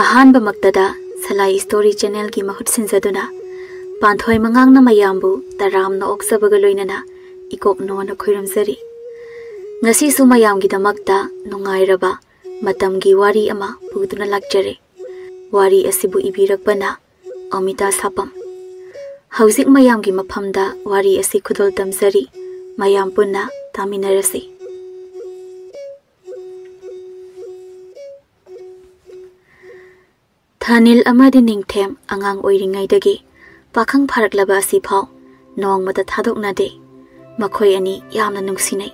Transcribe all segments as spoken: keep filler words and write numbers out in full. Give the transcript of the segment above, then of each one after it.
ꯑꯍꯥꯟꯕꯃꯛꯇꯗ ꯁꯂꯥꯏ story ꯆꯦꯅꯦꯜꯒꯤ ꯃꯍꯨꯠ ꯁꯤꯟꯖꯗꯨꯅ ꯄꯥꯟꯊꯣꯏ ꯃꯉꯥꯡꯅ ꯃꯌꯥꯝꯕꯨ ꯇꯔꯥꯝꯅ ꯑꯣꯛꯆꯕꯒ ꯂꯣꯏꯅꯅ ꯏꯀꯣꯛ ꯅꯣꯟꯅ ꯈꯣꯏꯔꯝꯖꯔꯤ꯫ ꯉꯁꯤꯁꯨ ꯃꯌꯥꯝꯒꯤꯗꯃꯛꯇ ꯅꯨꯡꯉꯥꯏꯔꯕ ꯃꯇꯝꯒꯤ ꯋꯥꯔꯤ ꯑꯃ ꯄꯨꯗꯨꯅ ꯂꯥꯛꯆꯔꯦ꯫ ꯋꯥꯔꯤ ꯑꯁꯤꯕꯨ ꯏꯕꯤꯔꯛꯄꯅ ꯑꯃꯤꯇꯥ ꯁꯥꯄꯝ꯫ ꯍꯧꯖꯤꯛ ꯃꯌꯥꯝꯒꯤ ꯃꯐꯝꯗ ꯋꯥꯔꯤ ꯑꯁꯤ ꯈꯨꯗꯣꯜ ꯇꯝꯖꯔꯤ꯫ ꯃꯌꯥꯝ ꯄꯨꯟꯅ ꯇꯥꯃꯤꯟꯅꯔꯁꯤ꯫ ꯊꯥꯅꯤꯜ ꯑꯃꯗꯤ ꯅꯤꯡꯊꯦꯝ ꯑꯉꯥꯡ ꯑꯣꯏꯔꯤꯉꯩꯗꯒꯤ ꯄꯥꯈꯪ ꯐꯥꯔꯛꯂꯕ ꯑꯁꯤꯐꯥꯎ ꯅꯣꯡꯃꯇ ꯊꯥꯗꯣꯛꯅꯗꯦ꯫ ꯃꯈꯣꯏ ꯑꯅꯤ ꯌꯥꯝꯅ ꯅꯨꯡꯁꯤꯅꯩ꯫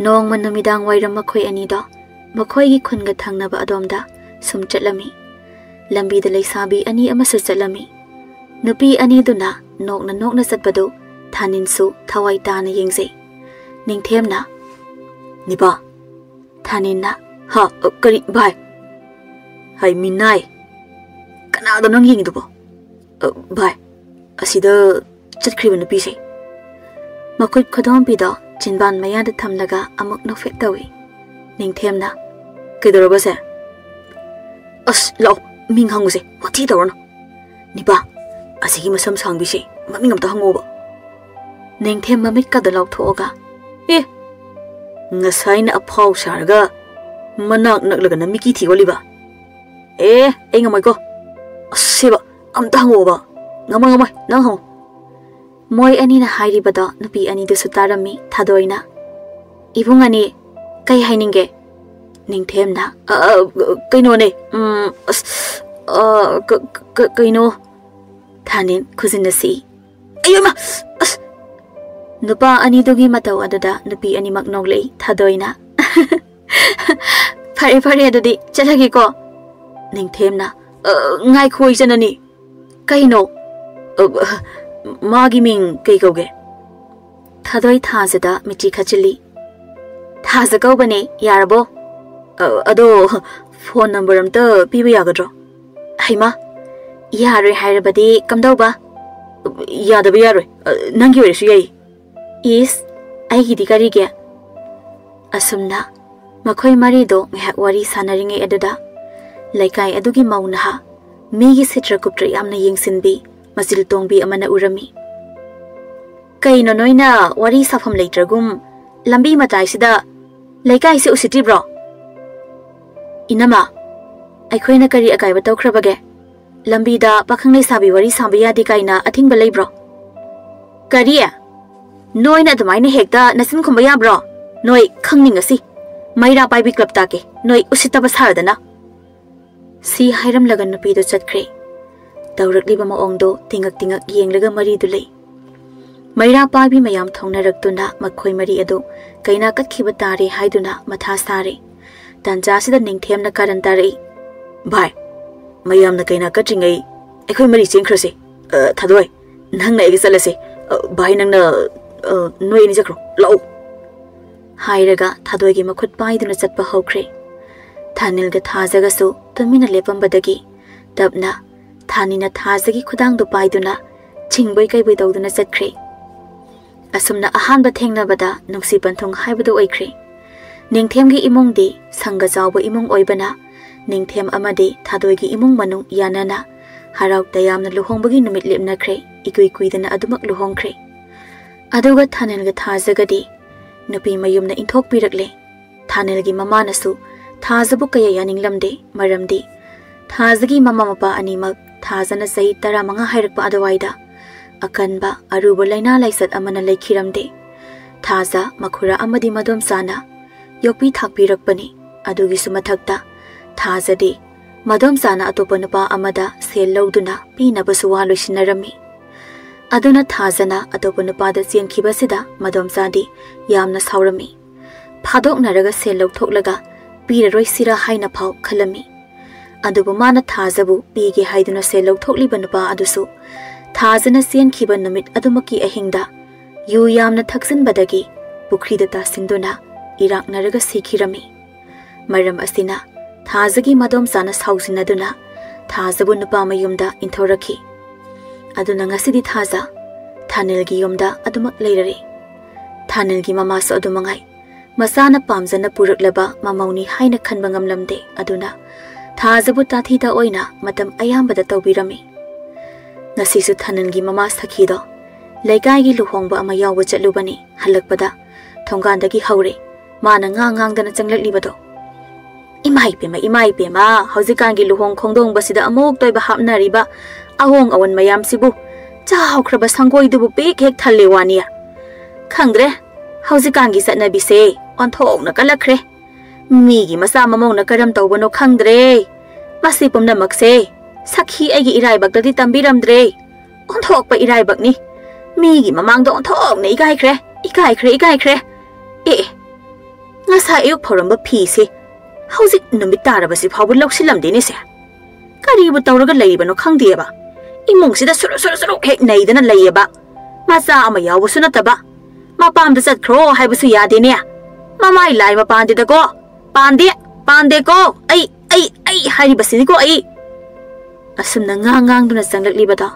ꯅꯣꯡꯃ ꯅꯨꯃꯤꯗꯥꯡ ꯋꯥꯏꯔꯝ ꯃꯈꯣꯏ ꯑꯅꯤꯗꯣ ꯃꯈꯣꯏꯒꯤ ꯈꯨꯟꯒ ꯊꯪꯅꯕ ꯑꯗꯣꯝꯗ ꯁꯨꯝ ꯆꯠꯂꯝꯃꯤ꯫ ꯂꯝꯕꯤꯗ ꯂꯩꯁꯥꯕꯤ ꯑꯅꯤ ꯑꯃꯁꯨ ꯆꯠꯂꯝꯃꯤ꯫ ꯅꯨꯄꯤ ꯑꯅꯤꯗꯨꯅ ꯅꯣꯛꯅ ꯅꯣꯛꯅ ꯆꯠꯄꯗꯨ ꯊꯥꯅꯤꯟꯁꯨ ꯊꯋꯥꯏ ꯇꯥꯅ ꯌꯦꯡꯖꯩ꯫ ꯅꯤꯡꯊꯦꯝꯅ, "ꯅꯤꯄꯥ!" ꯊꯥꯅꯤꯟꯅ, "ꯍꯥ? ꯑ, ꯀꯔꯤ, ꯚꯥꯏ?" "ꯍꯥꯏ, ꯃꯤꯅꯥꯏ! ꯀꯅꯥꯗ ꯅꯪ ꯌꯦꯡꯉꯤꯗꯨꯕꯣ?" "ꯑ, ꯚꯥꯏ, ꯑꯁꯤꯗ ꯆꯠꯈ꯭ꯔꯤꯕ ꯅꯨꯄꯤꯁꯦ꯫" ꯃꯈꯨꯠ ꯈꯨꯗꯣꯝꯕꯤꯗꯣ ꯆꯤꯟꯕꯥꯟ ꯃꯌꯥꯗ ꯊꯝꯂꯒ ꯑꯃꯨꯛ ꯅꯣꯛꯐꯦꯠ ꯇꯧꯏ꯫ ꯅꯤꯡꯊꯦꯝꯅ, "ꯀꯩꯗꯧꯔꯕꯁꯦ?" "ꯑꯁ, ꯂꯥꯛꯑꯣ, ꯃꯤꯡ ꯍꯪꯉꯨꯁꯦ, ꯋꯥꯊꯤ ꯇꯧꯔꯅꯨ꯫ ꯅꯤꯄꯥ, ꯑꯁꯤꯒꯤ ꯃꯁꯝ ꯁꯥꯡꯕꯤꯁꯦ ꯃꯃꯤꯡ ꯑꯝꯇ ꯍꯪꯉꯣꯕ꯫" ꯅꯤꯡꯊꯦꯝ ꯃꯃꯤꯠꯀꯗꯣ ꯂꯥꯎꯊꯣꯛꯑꯒ, "ꯑꯦ, ꯉꯁꯥꯏꯅ ꯑꯐꯥꯎ ꯁꯥꯔꯒ ꯃꯅꯥꯛ ꯅꯛꯂꯒꯅ ꯃꯤꯀꯤ ꯊꯤ ꯑꯣꯜꯂꯤꯕ? ꯑꯦ, ꯑꯩ ꯉꯝꯃꯣꯏꯀꯣ꯫ ꯑꯁꯦꯕ, ꯑꯝꯇ ꯍꯪꯉꯣꯕ꯫ ꯉꯝꯃꯣꯏ, ꯉꯝꯃꯣꯏ, ꯅꯪ ꯍꯪꯉꯣ꯫" ꯃꯣꯏ ꯑꯅꯤꯅ ꯍꯥꯏꯔꯤꯕꯗꯣ ꯅꯨꯄꯤ ꯑꯅꯤꯗꯨꯁꯨ ꯇꯥꯔꯝꯃꯤ꯫ ꯊꯥꯗꯣꯏꯅ, "ꯏꯕꯨꯡ ꯑꯅꯤ, ꯀꯩ ꯍꯥꯏꯅꯤꯡꯒꯦ?" ꯅꯤꯡꯊꯦꯝꯅ, "ꯑ, ꯑ, ꯀꯩꯅꯣꯅꯦ, ꯎꯝ, ꯑꯁ, ꯑ, ꯀ-, ꯀ-, ꯀꯩꯅꯣ?" ꯊꯥꯅꯤꯟ ꯈꯨꯖꯤꯟꯅ ꯁꯤꯛꯏ꯫ "ꯑꯌꯣ ꯏꯃꯥ! ꯑꯁ!" ꯅꯨꯄꯥ ꯑꯅꯤꯗꯨꯒꯤ ꯃꯇꯧ ꯑꯗꯨꯗ ꯅꯨꯄꯤ ꯑꯅꯤꯃꯛ ꯅꯣꯛꯂꯛꯏ꯫ ꯊꯥꯗꯣꯏꯅ, "ꯐꯔꯦ, ꯐꯔꯦ, ꯑꯗꯨꯗꯤ ꯆꯠꯂꯒꯦꯀꯣ꯫" ꯅꯤꯡꯊꯦꯝꯅ, "ꯑ, ꯉꯥꯏꯈꯣ, ꯏꯆꯟ ꯑꯅꯤ꯫ ꯀꯩꯅꯣ? ꯑ, ꯃꯥꯒꯤ ꯃꯤꯡ ꯀꯩ ꯀꯧꯒꯦ?" ꯊꯥꯗꯣꯏ ꯊꯥꯖꯗ ꯃꯤꯠꯆꯤ ꯈꯠꯆꯤꯜꯂꯤ꯫ "ꯊꯥꯖ ꯀꯧꯕꯅꯦ, ꯌꯥꯔꯕꯣ?" "ꯑ, ꯑꯗꯣ ꯐꯣꯟ ꯅꯝꯕꯔ ꯑꯝꯇ ꯄꯤꯕ ꯌꯥꯒꯗ꯭ꯔꯣ?" "ꯍꯩꯃꯥ, ꯌꯥꯔꯣꯏ ꯍꯥꯏꯔꯕꯗꯤ ꯀꯝꯗꯧꯕ?" "ꯌꯥꯗꯕ ꯌꯥꯔꯣꯏ, ꯑ, ꯅꯪꯒꯤ ꯑꯣꯏꯔꯁꯨ ꯌꯥꯏ꯫" "ꯏꯁ, ꯑꯩꯒꯤꯗꯤ ꯀꯔꯤꯒꯤ?" ꯑꯁꯨꯝꯅ ꯃꯈꯣꯏ ꯃꯔꯤꯗꯣ ꯉꯥꯏꯍꯥꯛ ꯋꯥꯔꯤ ꯁꯥꯟꯅꯔꯤꯉꯩ ꯑꯗꯨꯗ ꯂꯩꯀꯥꯏ ꯑꯗꯨꯒꯤ ꯃꯧ ꯅꯍꯥ, ꯃꯤꯒꯤ ꯁꯤꯠꯇ꯭ꯔ ꯀꯨꯞꯇ꯭ꯔ ꯌꯥꯝꯅ ꯌꯦꯡꯁꯤꯟꯕꯤ, ꯃꯆꯤꯜ ꯇꯣꯡꯕꯤ ꯑꯃꯅ ꯎꯔꯝꯃꯤ꯫ "ꯀꯩꯅꯣ ꯅꯣꯏꯅ ꯋꯥꯔꯤ ꯁꯥꯐꯝ ꯂꯩꯇ꯭ꯔꯒꯨꯝ ꯂꯝꯕꯤ ꯃꯇꯥꯏꯁꯤꯗ ꯂꯩꯀꯥꯏꯁꯦ ꯎꯁꯤꯠꯇ꯭ꯔꯤꯕ꯭ꯔꯣ?" "ꯏꯅꯝꯃ, ꯑꯩꯈꯣꯏꯅ ꯀꯔꯤ ꯑꯀꯥꯏꯕ ꯇꯧꯈ꯭ꯔꯕꯒꯦ? ꯂꯝꯕꯤꯗ ꯄꯥꯈꯪ ꯂꯩꯁꯥꯕꯤ ꯋꯥꯔꯤ ꯁꯥꯕ ꯌꯥꯗꯦ ꯀꯥꯏꯅ ꯑꯊꯤꯡꯕ ꯂꯩꯕ꯭ꯔꯣ?" "ꯀꯔꯤ? ꯅꯣꯏꯅ ꯑꯗꯨꯃꯥꯏꯅ ꯍꯦꯛꯇ ꯅꯆꯤꯟ ꯈꯨꯝꯕ ꯌꯥꯕ꯭ꯔꯣ? ꯅꯣꯏ ꯈꯪꯅꯤꯡꯉꯁꯤ꯫ ꯃꯩꯔꯥ ꯄꯥꯏꯕꯤ ꯀ꯭ꯂꯕ ꯇꯥꯛꯀꯦ, ꯅꯣꯏ ꯎꯁꯤꯠꯇꯕ ꯁꯥꯔꯗꯅ!" ꯁꯤ ꯍꯥꯏꯔꯝꯂꯒ ꯅꯨꯄꯤꯗꯨ ꯆꯠꯈ꯭ꯔꯦ꯫ ꯇꯧꯔꯛꯂꯤꯕ ꯃꯑꯣꯡꯗꯣ ꯇꯤꯉꯛ ꯇꯤꯉꯛ ꯌꯦꯡꯂꯒ ꯃꯔꯤꯗꯨ ꯂꯩ꯫ ꯃꯩꯔꯥ ꯄꯥꯏꯕꯤ ꯃꯌꯥꯝ ꯊꯣꯡꯅꯔꯛꯇꯨꯅ ꯃꯈꯣꯏ ꯃꯔꯤ ꯑꯗꯨ ꯀꯩꯅꯥ ꯀꯠꯈꯤꯕ ꯇꯥꯔꯦ ꯍꯥꯏꯗꯨꯅ ꯃꯊꯥ ꯁꯥꯔꯦ꯫ ꯇꯥꯟꯖꯥꯁꯤꯗ ꯅꯤꯡꯊꯦꯝꯅ ꯀꯥꯔꯟ ꯇꯥꯔꯛꯏ꯫ "ꯚꯥꯏ, ꯃꯌꯥꯝꯅ ꯀꯩꯅꯥ ꯀꯠꯇ꯭ꯔꯤꯉꯩ ꯑꯩꯈꯣꯏ ꯃꯔꯤ ꯆꯦꯟꯈ꯭ꯔꯁꯦ꯫ ꯑ, ꯊꯥꯗꯣꯏ, ꯅꯪꯅ ꯑꯩꯒ ꯆꯠꯂꯁꯦ꯫ ꯑ, ꯚꯥꯏ, ꯅꯪꯅ, ꯑ, ꯅꯣꯏ ꯑꯅꯤ ꯆꯠꯈ꯭ꯔꯣ, ꯂꯥꯛꯑꯣ!" ꯍꯥꯏꯔꯒ ꯊꯥꯗꯣꯏꯒꯤ ꯃꯈꯨꯠ ꯄꯥꯏꯗꯨꯅ ꯆꯠꯄ ꯍꯧꯈ꯭ꯔꯦ꯫ ꯊꯥꯅꯤꯜꯒ ꯊꯥꯖꯒꯁꯨ ꯇꯨꯃꯤꯟꯅ ꯂꯦꯞꯄꯝꯕꯗꯒꯤ ꯇꯞꯅ ꯊꯥꯅꯤꯅ ꯊꯥꯖꯒꯤ ꯈꯨꯗꯥꯡꯗꯨ ꯄꯥꯏꯗꯨꯅ ꯆꯤꯡꯕꯣꯏ ꯀꯩꯕꯣꯏ ꯇꯧꯗꯨꯅ ꯆꯠꯈ꯭ꯔꯦ꯫ ꯑꯁꯨꯝꯅ ꯑꯍꯥꯟꯕ ꯊꯦꯡꯅꯕꯗ ꯅꯨꯡꯁꯤ ꯄꯟꯊꯨꯡ ꯍꯥꯏꯕꯗꯨ ꯑꯣꯏꯈ꯭ꯔꯦ꯫ ꯅꯤꯡꯊꯦꯝꯒꯤ ꯏꯃꯨꯡꯗꯤ ꯁꯪꯒ ꯆꯥꯎꯕ ꯏꯃꯨꯡ ꯑꯣꯏꯕꯅ ꯅꯤꯡꯊꯦꯝ ꯑꯃꯗꯤ ꯊꯥꯗꯣꯏꯒꯤ ꯏꯃꯨꯡ ꯃꯅꯨꯡ ꯌꯥꯅꯅ ꯍꯔꯥꯎ ꯇꯌꯥꯝꯅ ꯂꯨꯍꯣꯡꯕꯒꯤ ꯅꯨꯃꯤꯠ ꯂꯦꯞꯅꯈ꯭ꯔꯦ, ꯏꯀꯨꯏ ꯀꯨꯏꯗꯅ ꯑꯗꯨꯃꯛ ꯂꯨꯍꯣꯡꯈ꯭ꯔꯦ꯫ ꯑꯗꯨꯒ ꯊꯥꯅꯤꯜꯒ ꯊꯥꯖꯒꯗꯤ ꯅꯨꯄꯤ ꯃꯌꯨꯝꯅ ꯏꯟꯊꯣꯛꯄꯤꯔꯛꯂꯦ꯫ ꯊꯥꯅꯤꯜꯒꯤ ꯃꯃꯥꯅꯁꯨ ꯊꯥꯖꯕꯨ ꯀꯌꯥ ꯌꯥꯅꯤꯡꯂꯝꯗꯦ, ꯃꯔꯝꯗꯤ ꯊꯥꯖꯒꯤ ꯃꯃꯥ ꯃꯄꯥ ꯑꯅꯤꯃꯛ ꯊꯥꯖꯅ ꯆꯍꯤ ꯇꯔꯥꯃꯉꯥ ꯍꯥꯏꯔꯛꯄ ꯑꯗꯨꯋꯥꯏꯗ ꯑꯀꯟꯕ ꯑꯔꯨꯕ ꯂꯥꯏꯅꯥ ꯂꯥꯏꯆꯠ ꯑꯃꯅ ꯂꯩꯈꯤꯔꯝꯗꯦ꯫ ꯊꯥꯖ ꯃꯈꯨꯔꯥ ꯑꯃꯗꯤ ꯃꯗꯣꯝꯆꯥꯅ ꯌꯣꯛꯄꯤ ꯊꯥꯛꯄꯤꯔꯛꯄꯅꯤ꯫ ꯑꯗꯨꯒꯤꯁꯨ ꯃꯊꯛꯇ ꯊꯥꯖꯗꯤ ꯃꯗꯣꯝꯆꯥꯅ ꯑꯇꯣꯞꯄ ꯅꯨꯄꯥ ꯑꯃꯗ ꯁꯦꯜ ꯂꯧꯗꯨꯅ ꯄꯤꯅꯕꯁꯨ ꯋꯥ ꯂꯣꯏꯁꯤꯟꯅꯔꯝꯃꯤ꯫ ꯑꯗꯨꯅ ꯊꯥꯖꯅ ꯑꯇꯣꯞꯄ ꯅꯨꯄꯥꯗ ꯆꯦꯟꯈꯤꯕꯁꯤꯗ ꯃꯗꯣꯝꯆꯥꯗꯤ ꯌꯥꯝꯅ ꯁꯥꯎꯔꯝꯃꯤ꯫ ꯐꯥꯗꯣꯛꯅꯔꯒ ꯁꯦꯜ ꯂꯧꯊꯣꯛꯂꯒ ꯄꯤꯔꯔꯣꯏꯁꯤꯔꯥ ꯍꯥꯏꯅ ꯐꯥꯎ ꯈꯜꯂꯝꯃꯤ꯫ ꯑꯗꯨꯕꯨ ꯃꯥꯅ ꯊꯥꯖꯕꯨ ꯄꯤꯒꯦ ꯍꯥꯏꯗꯨꯅ ꯁꯦꯜ ꯂꯧꯊꯣꯛꯂꯤꯕ ꯅꯨꯄꯥ ꯑꯗꯨꯁꯨ ꯊꯥꯖꯅ ꯆꯦꯟꯈꯤꯕ ꯅꯨꯃꯤꯠ ꯑꯗꯨꯃꯛꯀꯤ ꯑꯍꯤꯡꯗ ꯌꯨ ꯌꯥꯝꯅ ꯊꯛꯆꯤꯟꯕꯗꯒꯤ ꯄꯨꯈ꯭ꯔꯤꯗ ꯇꯥꯁꯤꯟꯗꯨꯅ ꯏꯔꯥꯛꯅꯔꯒ ꯁꯤꯈꯤꯔꯝꯃꯤ꯫ ꯃꯔꯝ ꯑꯁꯤꯅ ꯊꯥꯖꯒꯤ ꯃꯗꯣꯝꯆꯥꯅ ꯁꯥꯎꯖꯤꯟꯅꯗꯨꯅ ꯊꯥꯖꯕꯨ ꯅꯨꯄꯥ ꯃꯌꯨꯝꯗ ꯏꯟꯊꯣꯔꯛꯈꯤ꯫ ꯑꯗꯨꯅ ꯉꯁꯤꯗꯤ ꯊꯥꯖ ꯊꯥꯅꯤꯜꯒꯤ ꯌꯨꯝꯗ ꯑꯗꯨꯃꯛ ꯂꯩꯔꯔꯦ꯫ ꯊꯥꯅꯤꯜꯒꯤ ꯃꯃꯥꯁꯨ ꯑꯗꯨ ꯃꯉꯥꯏ꯫ ꯃꯆꯥꯅ ꯄꯥꯝꯖꯅ ꯄꯨꯔꯛꯂꯕ ꯃꯃꯧꯅꯤ ꯍꯥꯏꯅ ꯈꯟꯕ ꯉꯝꯂꯝꯗꯦ꯫ ꯑꯗꯨꯅ ꯊꯥꯖꯕꯨ ꯇꯥꯊꯤꯗ ꯑꯣꯏꯅ ꯃꯇꯝ ꯑꯌꯥꯝꯕꯗ ꯇꯧꯕꯤꯔꯝꯃꯤ꯫ ꯉꯁꯤꯁꯨ ꯊꯥꯅꯟꯒꯤ ꯃꯃꯥ ꯁꯈꯤꯗꯣ ꯂꯩꯀꯥꯏꯒꯤ ꯂꯨꯍꯣꯡꯕ ꯑꯃ ꯌꯥꯎꯕ ꯆꯠꯂꯨꯕꯅꯤ꯫ ꯍꯜꯂꯛꯄꯗ ꯊꯣꯡꯒꯥꯟꯗꯒꯤ ꯍꯧꯔꯦ ꯃꯥꯅ ꯉꯥꯡ ꯉꯥꯡꯗꯅ ꯆꯪꯂꯛꯂꯤꯕꯗꯣ꯫ "ꯏꯃꯥ ꯏꯄꯦꯝꯃ, ꯏꯃꯥ ꯏꯄꯦꯝꯃ, ꯍꯧꯖꯤꯛꯀꯥꯟꯒꯤ ꯂꯨꯍꯣꯡ ꯈꯣꯡꯗꯣꯡꯕꯁꯤꯗ ꯑꯃꯨꯛ ꯇꯣꯏꯕ ꯍꯥꯞꯅꯔꯤꯕ ꯑꯍꯣꯡ ꯑꯋꯣꯟ ꯃꯌꯥꯝꯁꯤꯕꯨ ꯆꯥꯎꯈ꯭ꯔꯕ ꯁꯪꯒꯣꯏꯗꯨꯕꯨ ꯄꯤꯛ ꯍꯦꯛ ꯊꯜꯂꯦ ꯋꯥꯅꯤ꯫ ꯈꯪꯗ꯭ꯔꯦ, ꯍꯧꯖꯤꯛꯀꯥꯟꯒꯤ ꯆꯠꯅꯕꯤꯁꯦ ꯑꯣꯟꯊꯣꯛꯅ ꯀꯜꯂꯛꯈ꯭ꯔꯦ꯫ ꯃꯤꯒꯤ ꯃꯆꯥ ꯃꯃꯧꯅ ꯀꯔꯝ ꯇꯧꯕꯅꯣ ꯈꯪꯗ꯭ꯔꯦ꯫ ꯃꯁꯤ ꯄꯨꯝꯅꯃꯛꯁꯦ ꯁꯈꯤ ꯑꯩꯒꯤ ꯏꯔꯥꯏꯕꯛꯇꯗꯤ ꯇꯝꯕꯤꯔꯝꯗ꯭ꯔꯦ꯫ ꯑꯣꯟꯊꯣꯛꯄ ꯏꯔꯥꯏꯕꯛꯅꯤ꯫ ꯃꯤꯒꯤ ꯃꯃꯥꯡꯗ ꯑꯣꯟꯊꯣꯛꯅ ꯏꯀꯥꯏꯈ꯭ꯔꯦ, ꯏꯀꯥꯏꯈ꯭ꯔꯦ, ꯏꯀꯥꯏꯈ꯭ꯔꯦ꯫ ꯑꯦ, ꯑꯦ, ꯉꯁꯥꯏ ꯑꯌꯨꯛ ꯐꯧꯔꯝꯕ ꯐꯤꯁꯦ ꯍꯧꯖꯤꯛ ꯅꯨꯃꯤꯠ ꯇꯥꯔꯕꯁꯤ ꯐꯥꯎꯕ ꯂꯧꯁꯤꯜꯂꯝꯗꯦꯅꯦ ꯁꯦ꯫ ꯀꯔꯤꯕꯨ ꯇꯧꯔꯒ ꯂꯩꯔꯤꯕꯅꯣ ꯈꯪꯗꯦꯕ꯫ ꯏꯃꯨꯡꯁꯤꯗ ꯁꯨꯔꯨ ꯁꯨꯔꯨ ꯁꯨꯔꯨ ꯍꯦꯛ ꯅꯩꯗꯅ ꯂꯩꯌꯦꯕ꯫ ꯃꯆꯥ ꯑꯃ ꯌꯥꯎꯕꯁꯨ ꯅꯠꯇꯕ꯫ ꯃꯄꯥꯝꯗ ꯆꯠꯈ꯭ꯔꯣ ꯍꯥꯏꯕꯁꯨ ꯌꯥꯗꯦꯅꯦ꯫ ꯃꯃꯥꯏ ꯂꯥꯏ ꯃꯄꯥꯟꯗꯦꯗꯀꯣ꯫ ꯄꯥꯟꯗꯦ, ꯄꯥꯟꯗꯦꯀꯣ꯫ ꯑꯩ, ꯑꯩ, ꯑꯩ ꯍꯥꯏꯔꯤꯕꯁꯤꯅꯤꯀꯣ ꯑꯩ꯫ ꯑꯁꯨꯝꯅ ꯉꯥꯡ ꯉꯥꯡꯗꯨꯅ ꯆꯪꯂꯛꯂꯤꯕꯗꯣ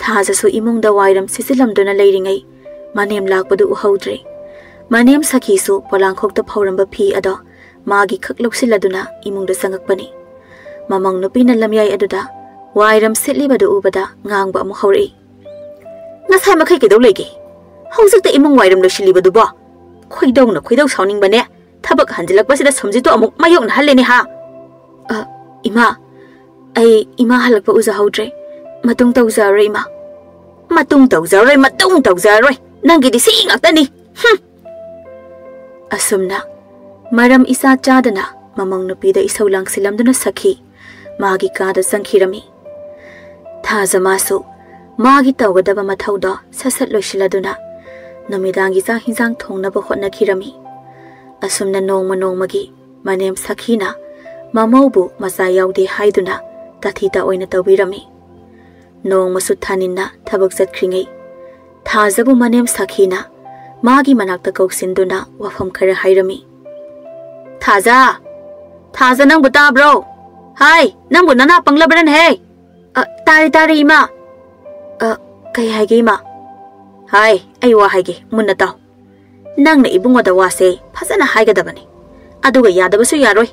ꯊꯥꯖꯁꯨ ꯏꯃꯨꯡꯗ ꯋꯥꯏꯔꯝ ꯁꯤꯠꯆꯤꯜꯂꯝꯗꯨꯅ ꯂꯩꯔꯤꯉꯩ ꯃꯅꯦꯝ ꯂꯥꯛꯄꯗꯨ ꯎꯍꯧꯗ꯭ꯔꯦ꯫ ꯃꯅꯦꯝ ꯁꯈꯤꯁꯨ ꯄꯣꯂꯥꯡꯈꯣꯛꯇ ꯐꯧꯔꯝꯕ ꯐꯤ ꯑꯗꯣ ꯃꯥꯒꯤ ꯈꯛ ꯂꯧꯁꯤꯜꯂꯗꯨꯅ ꯏꯃꯨꯡꯗ ꯆꯪꯉꯛꯄꯅꯤ꯫ ꯃꯃꯧ ꯅꯨꯄꯤꯅ ꯂꯝꯌꯥꯏ ꯑꯗꯨꯗ ꯋꯥꯏꯔꯝ ꯁꯤꯠꯂꯤꯕꯗꯨ ꯎꯕꯗ ꯉꯥꯡꯕ ꯑꯃꯨꯛ ꯍꯧꯔꯛꯏ꯫ "ꯉꯁꯥꯏ ꯃꯈꯩ ꯀꯩꯗꯧ ꯂꯩꯒꯦ? ꯍꯧꯖꯤꯛꯇ ꯏꯃꯨꯡ ꯋꯥꯏꯔꯝ ꯂꯣꯏꯁꯤꯜꯂꯤꯕꯗꯨꯕꯣ? ꯈꯣꯏꯗꯧꯅ ꯈꯣꯏꯗꯧ ꯁꯥꯎꯅꯤꯡꯕꯅꯦ꯫ ꯊꯕꯛ ꯍꯟꯖꯤꯜꯂꯛꯄꯁꯤꯗ ꯁꯨꯝꯖꯤꯠꯇꯣ ꯑꯃꯨꯛ ꯃꯥꯌꯣꯛꯅꯍꯜꯂꯦꯅꯦ ꯍꯥ?" "ꯑ, ꯏꯃꯥ, ꯑꯩ ꯏꯃꯥ ꯍꯜꯂꯛꯄ ꯎꯖꯍꯧꯗ꯭ꯔꯦ꯫ ꯃꯇꯨꯡ ꯇꯧꯖꯔꯔꯣꯏ ꯏꯃꯥ꯫" "ꯃꯇꯨꯡ ꯇꯧꯖꯔꯔꯣꯏ, ꯃꯇꯨꯡ ꯇꯧꯖꯔꯔꯣꯏ꯫ ꯅꯪꯒꯤꯗꯤ ꯁꯤ ꯉꯥꯛꯇꯅꯤ꯫ ꯍꯨꯝ!" ꯑꯁꯨꯝꯅ ꯃꯔꯝ ꯏꯆꯥ ꯆꯥꯗꯅ ꯃꯃꯧ ꯅꯨꯄꯤꯗ ꯏꯁꯧ ꯂꯥꯡꯁꯤꯜꯂꯝꯗꯨꯅ ꯁꯈꯤ ꯃꯥꯒꯤ ꯀꯥꯗ ꯆꯪꯈꯤꯔꯝꯃꯤ꯫ ꯊꯥꯖ ꯃꯥꯁꯨ ꯃꯥꯒꯤ ꯇꯧꯒꯗꯕ ꯃꯊꯧꯗꯣ ꯁꯠ ꯁꯠ ꯂꯣꯏꯁꯤꯜꯂꯗꯨꯅ ꯅꯨꯃꯤꯗꯥꯡꯒꯤ ꯆꯥꯛ ꯍꯤꯟꯖꯥꯡ ꯊꯣꯡꯅꯕ ꯍꯣꯠꯅꯈꯤꯔꯝꯃꯤ꯫ ꯑꯁꯨꯝꯅ ꯅꯣꯡꯃ ꯅꯣꯡꯃꯒꯤ ꯃꯅꯦꯝ ꯁꯈꯤꯅ ꯃꯃꯧꯕꯨ ꯃꯆꯥ ꯌꯥꯎꯗꯦ ꯍꯥꯏꯗꯨꯅ ꯇꯥꯊꯤ ꯇꯥꯑꯣꯏꯅ ꯇꯧꯕꯤꯔꯝꯃꯤ꯫ ꯅꯣꯡꯃꯁꯨ ꯊꯥꯅꯤꯟꯅ ꯊꯕꯛ ꯆꯠꯈ꯭ꯔꯤꯉꯩ ꯊꯥꯖꯕꯨ ꯃꯅꯦꯝ ꯁꯈꯤꯅ ꯃꯥꯒꯤ ꯃꯅꯥꯛꯇ ꯀꯧꯁꯤꯟꯗꯨꯅ ꯋꯥꯐꯝ ꯈꯔ ꯍꯥꯏꯔꯝꯃꯤ꯫ "ꯊꯥꯖ! ꯊꯥꯖ, ꯅꯪꯕꯨ ꯇꯥꯕ꯭ꯔꯣ? ꯍꯥꯏ, ꯅꯪꯕꯨ ꯅꯅꯥ ꯄꯪꯂꯕ꯭ꯔꯅꯦꯍꯦ?" "ꯑ, ꯇꯥꯔꯦ, ꯇꯥꯔꯦ, ꯏꯃꯥ꯫" "ꯑ, ꯀꯩ ꯍꯥꯏꯒꯦ, ꯏꯃꯥ?" "ꯍꯥꯏ, ꯑꯩ ꯋꯥ ꯍꯥꯏꯒꯦ, ꯃꯨꯟꯅ ꯇꯥꯎ꯫ ꯅꯪꯅ ꯏꯕꯨꯡꯉꯣꯗ ꯋꯥꯁꯦ ꯐꯖꯅ ꯍꯥꯏꯒꯗꯕꯅꯤ꯫ ꯑꯗꯨꯒ ꯌꯥꯗꯕꯁꯨ ꯌꯥꯔꯣꯏ꯫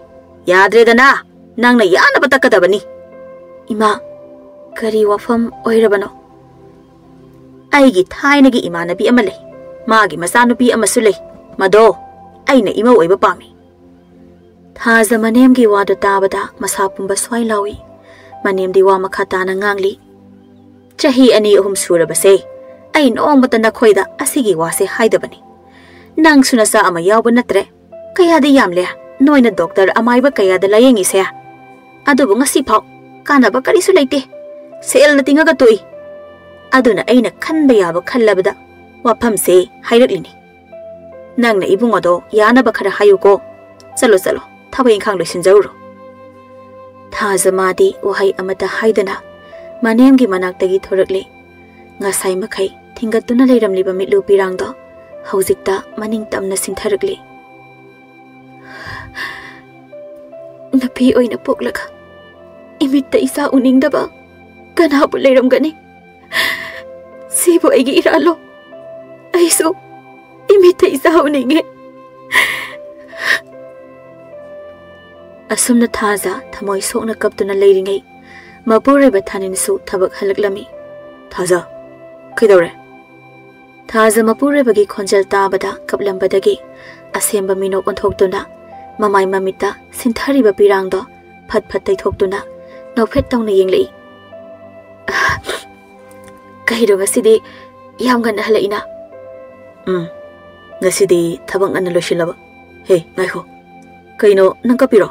ꯌꯥꯗ꯭ꯔꯦꯗꯅ? ꯅꯪꯅ ꯌꯥꯅꯕ ꯇꯛꯀꯗꯕꯅꯤ꯫ ꯏꯃꯥ, ꯀꯔꯤ ꯋꯥꯐꯝ ꯑꯣꯏꯔꯕꯅꯣ? ꯑꯩꯒꯤ ꯊꯥꯏꯅꯒꯤ ꯏꯃꯥꯟꯅꯕꯤ ꯑꯃ ꯂꯩ꯫ ꯃꯥꯒꯤ ꯃꯆꯥꯅꯨꯄꯤ ꯑꯃꯁꯨ ꯂꯩ꯫ ꯃꯗꯣ ꯑꯩꯅ ꯏꯃꯧ ꯑꯣꯏꯕ ꯄꯥꯝꯃꯤ꯫ ꯊꯥꯖ ꯃꯅꯦꯝꯒꯤ ꯋꯥꯗꯨ ꯇꯥꯕꯗ ꯃꯁꯥ ꯄꯨꯝꯕ ꯁ꯭ꯋꯥꯏ ꯂꯥꯎꯏ꯫ ꯃꯅꯦꯝꯗꯤ ꯋꯥ ꯃꯈꯥ ꯇꯥꯅ ꯉꯥꯡꯂꯤ꯫ ꯆꯍꯤ ꯑꯅꯤ ꯑꯍꯨꯝ ꯁꯨꯔꯕꯁꯦ, ꯑꯩ ꯅꯣꯡꯃꯇ ꯅꯈꯣꯏꯗ ꯑꯁꯤꯒꯤ ꯋꯥꯁꯦ ꯍꯥꯏꯗꯕꯅꯤ꯫ ꯅꯪꯁꯨ ꯅꯆꯥ ꯑꯃ ꯌꯥꯎꯕ ꯅꯠꯇ꯭ꯔꯦ꯫ ꯀꯌꯥꯗꯤ ꯌꯥꯝꯂꯦ ꯅꯣꯏꯅ ꯗꯣꯛꯇꯔ ꯑꯃꯥꯏꯕ ꯀꯌꯥꯗ ꯂꯥꯌꯦꯡꯉꯤꯁꯦ? ꯑꯗꯨꯕꯨ ꯉꯁꯤ ꯐꯥꯎ ꯀꯥꯟꯅꯕ ꯀꯔꯤꯁꯨ ꯂꯩꯇꯦ꯫ ꯁꯦꯜꯅ ꯇꯤꯡꯉꯒ ꯇꯣꯛꯏ꯫ ꯑꯗꯨꯅ ꯑꯩꯅ ꯈꯟꯕ ꯌꯥꯕ ꯈꯜꯂꯕꯗ ꯋꯥꯐꯝꯁꯦ ꯍꯥꯏꯔꯛꯂꯤꯅꯤ꯫ ꯅꯪꯅ ꯏꯕꯨꯡ ꯑꯗꯣ ꯌꯥꯅꯕ ꯈꯔ ꯍꯥꯏꯌꯨꯀꯣ꯫ ꯆꯠꯂꯣ, ꯆꯠꯂꯣ, ꯊꯕꯛ ꯏꯪꯈꯥꯡ ꯂꯣꯏꯁꯤꯟꯖꯔꯨꯔꯣ꯫ ꯊꯥꯖ ꯃꯥꯗꯤ ꯋꯥꯍꯩ ꯑꯃꯠꯇ ꯍꯥꯏꯗꯅ ꯃꯅꯦꯝꯒꯤ ꯃꯅꯥꯛꯇꯒꯤ ꯊꯣꯔꯛꯂꯦ꯫ ꯉꯁꯥꯏ ꯃꯈꯩ ꯊꯤꯡꯒꯠꯇꯨꯅ ꯂꯩꯔꯝꯂꯤꯕ ꯃꯤꯠꯂꯨ ꯄꯤꯔꯥꯡꯗꯣ ꯍꯧꯖꯤꯛꯇ ꯃꯅꯤꯡ ꯇꯝꯅ ꯁꯤꯟꯊꯔꯛꯂꯦ꯫ ꯅꯨꯄꯤ ꯑꯣꯏꯅ ꯄꯣꯛꯂꯒ ꯏꯃꯤꯠꯇ ꯏꯆꯥ ꯎꯅꯤꯡꯗꯕ ꯀꯅꯥꯕꯨ ꯂꯩꯔꯝꯒꯅꯤ? ꯁꯤꯕꯨ ꯑꯩꯒꯤ ꯏꯔꯥꯜꯂꯣ? ꯑꯩꯁꯨ ꯏꯃꯤꯠꯇ ꯏꯆꯥ ꯎꯅꯤꯡꯉꯦ꯫ ꯑꯁꯨꯝꯅ ꯊꯥꯖ ꯊꯃꯣꯏ ꯁꯣꯛꯅ ꯀꯞꯇꯨꯅ ꯂꯩꯔꯤꯉꯩ, ꯃꯄꯨꯔꯣꯏꯕ ꯊꯥꯅꯤꯟꯁꯨ ꯊꯕꯛ ꯍꯜꯂꯛꯂꯝꯃꯤ꯫ "ꯊꯥꯖ, ꯀꯩꯗꯧꯔꯦ?" ꯊꯥꯖ ꯃꯄꯨꯔꯣꯏꯕꯒꯤ ꯈꯣꯟꯖꯦꯜ ꯇꯥꯕꯗ ꯀꯞꯂꯝꯕꯗꯒꯤ ꯑꯁꯦꯝꯕ ꯃꯤꯅꯣꯛ ꯑꯣꯟꯊꯣꯛꯇꯨꯅ ꯃꯃꯥꯏ ꯃꯃꯤꯠꯇ ꯁꯤꯟꯊꯔꯤꯕ ꯄꯤꯔꯥꯡꯗꯣ ꯐꯠ ꯐꯠ ꯇꯩꯊꯣꯛꯇꯨꯅ ꯅꯣꯛꯐꯦꯠ ꯇꯧꯅ ꯌꯦꯡꯂꯛꯏ꯫ "ꯀꯩꯅꯣ ꯉꯁꯤꯗꯤ ꯌꯥꯝ ꯉꯟꯅ ꯍꯜꯂꯛꯏꯅ?" "ꯎꯝ, ꯉꯁꯤꯗꯤ ꯊꯕꯛ ꯉꯟꯅ ꯂꯣꯏꯁꯤꯜꯂꯕ꯫ ꯍꯦ, ꯉꯥꯏꯈꯣ, ꯀꯩꯅꯣ ꯅꯪ ꯀꯞꯄꯤꯔꯣ?"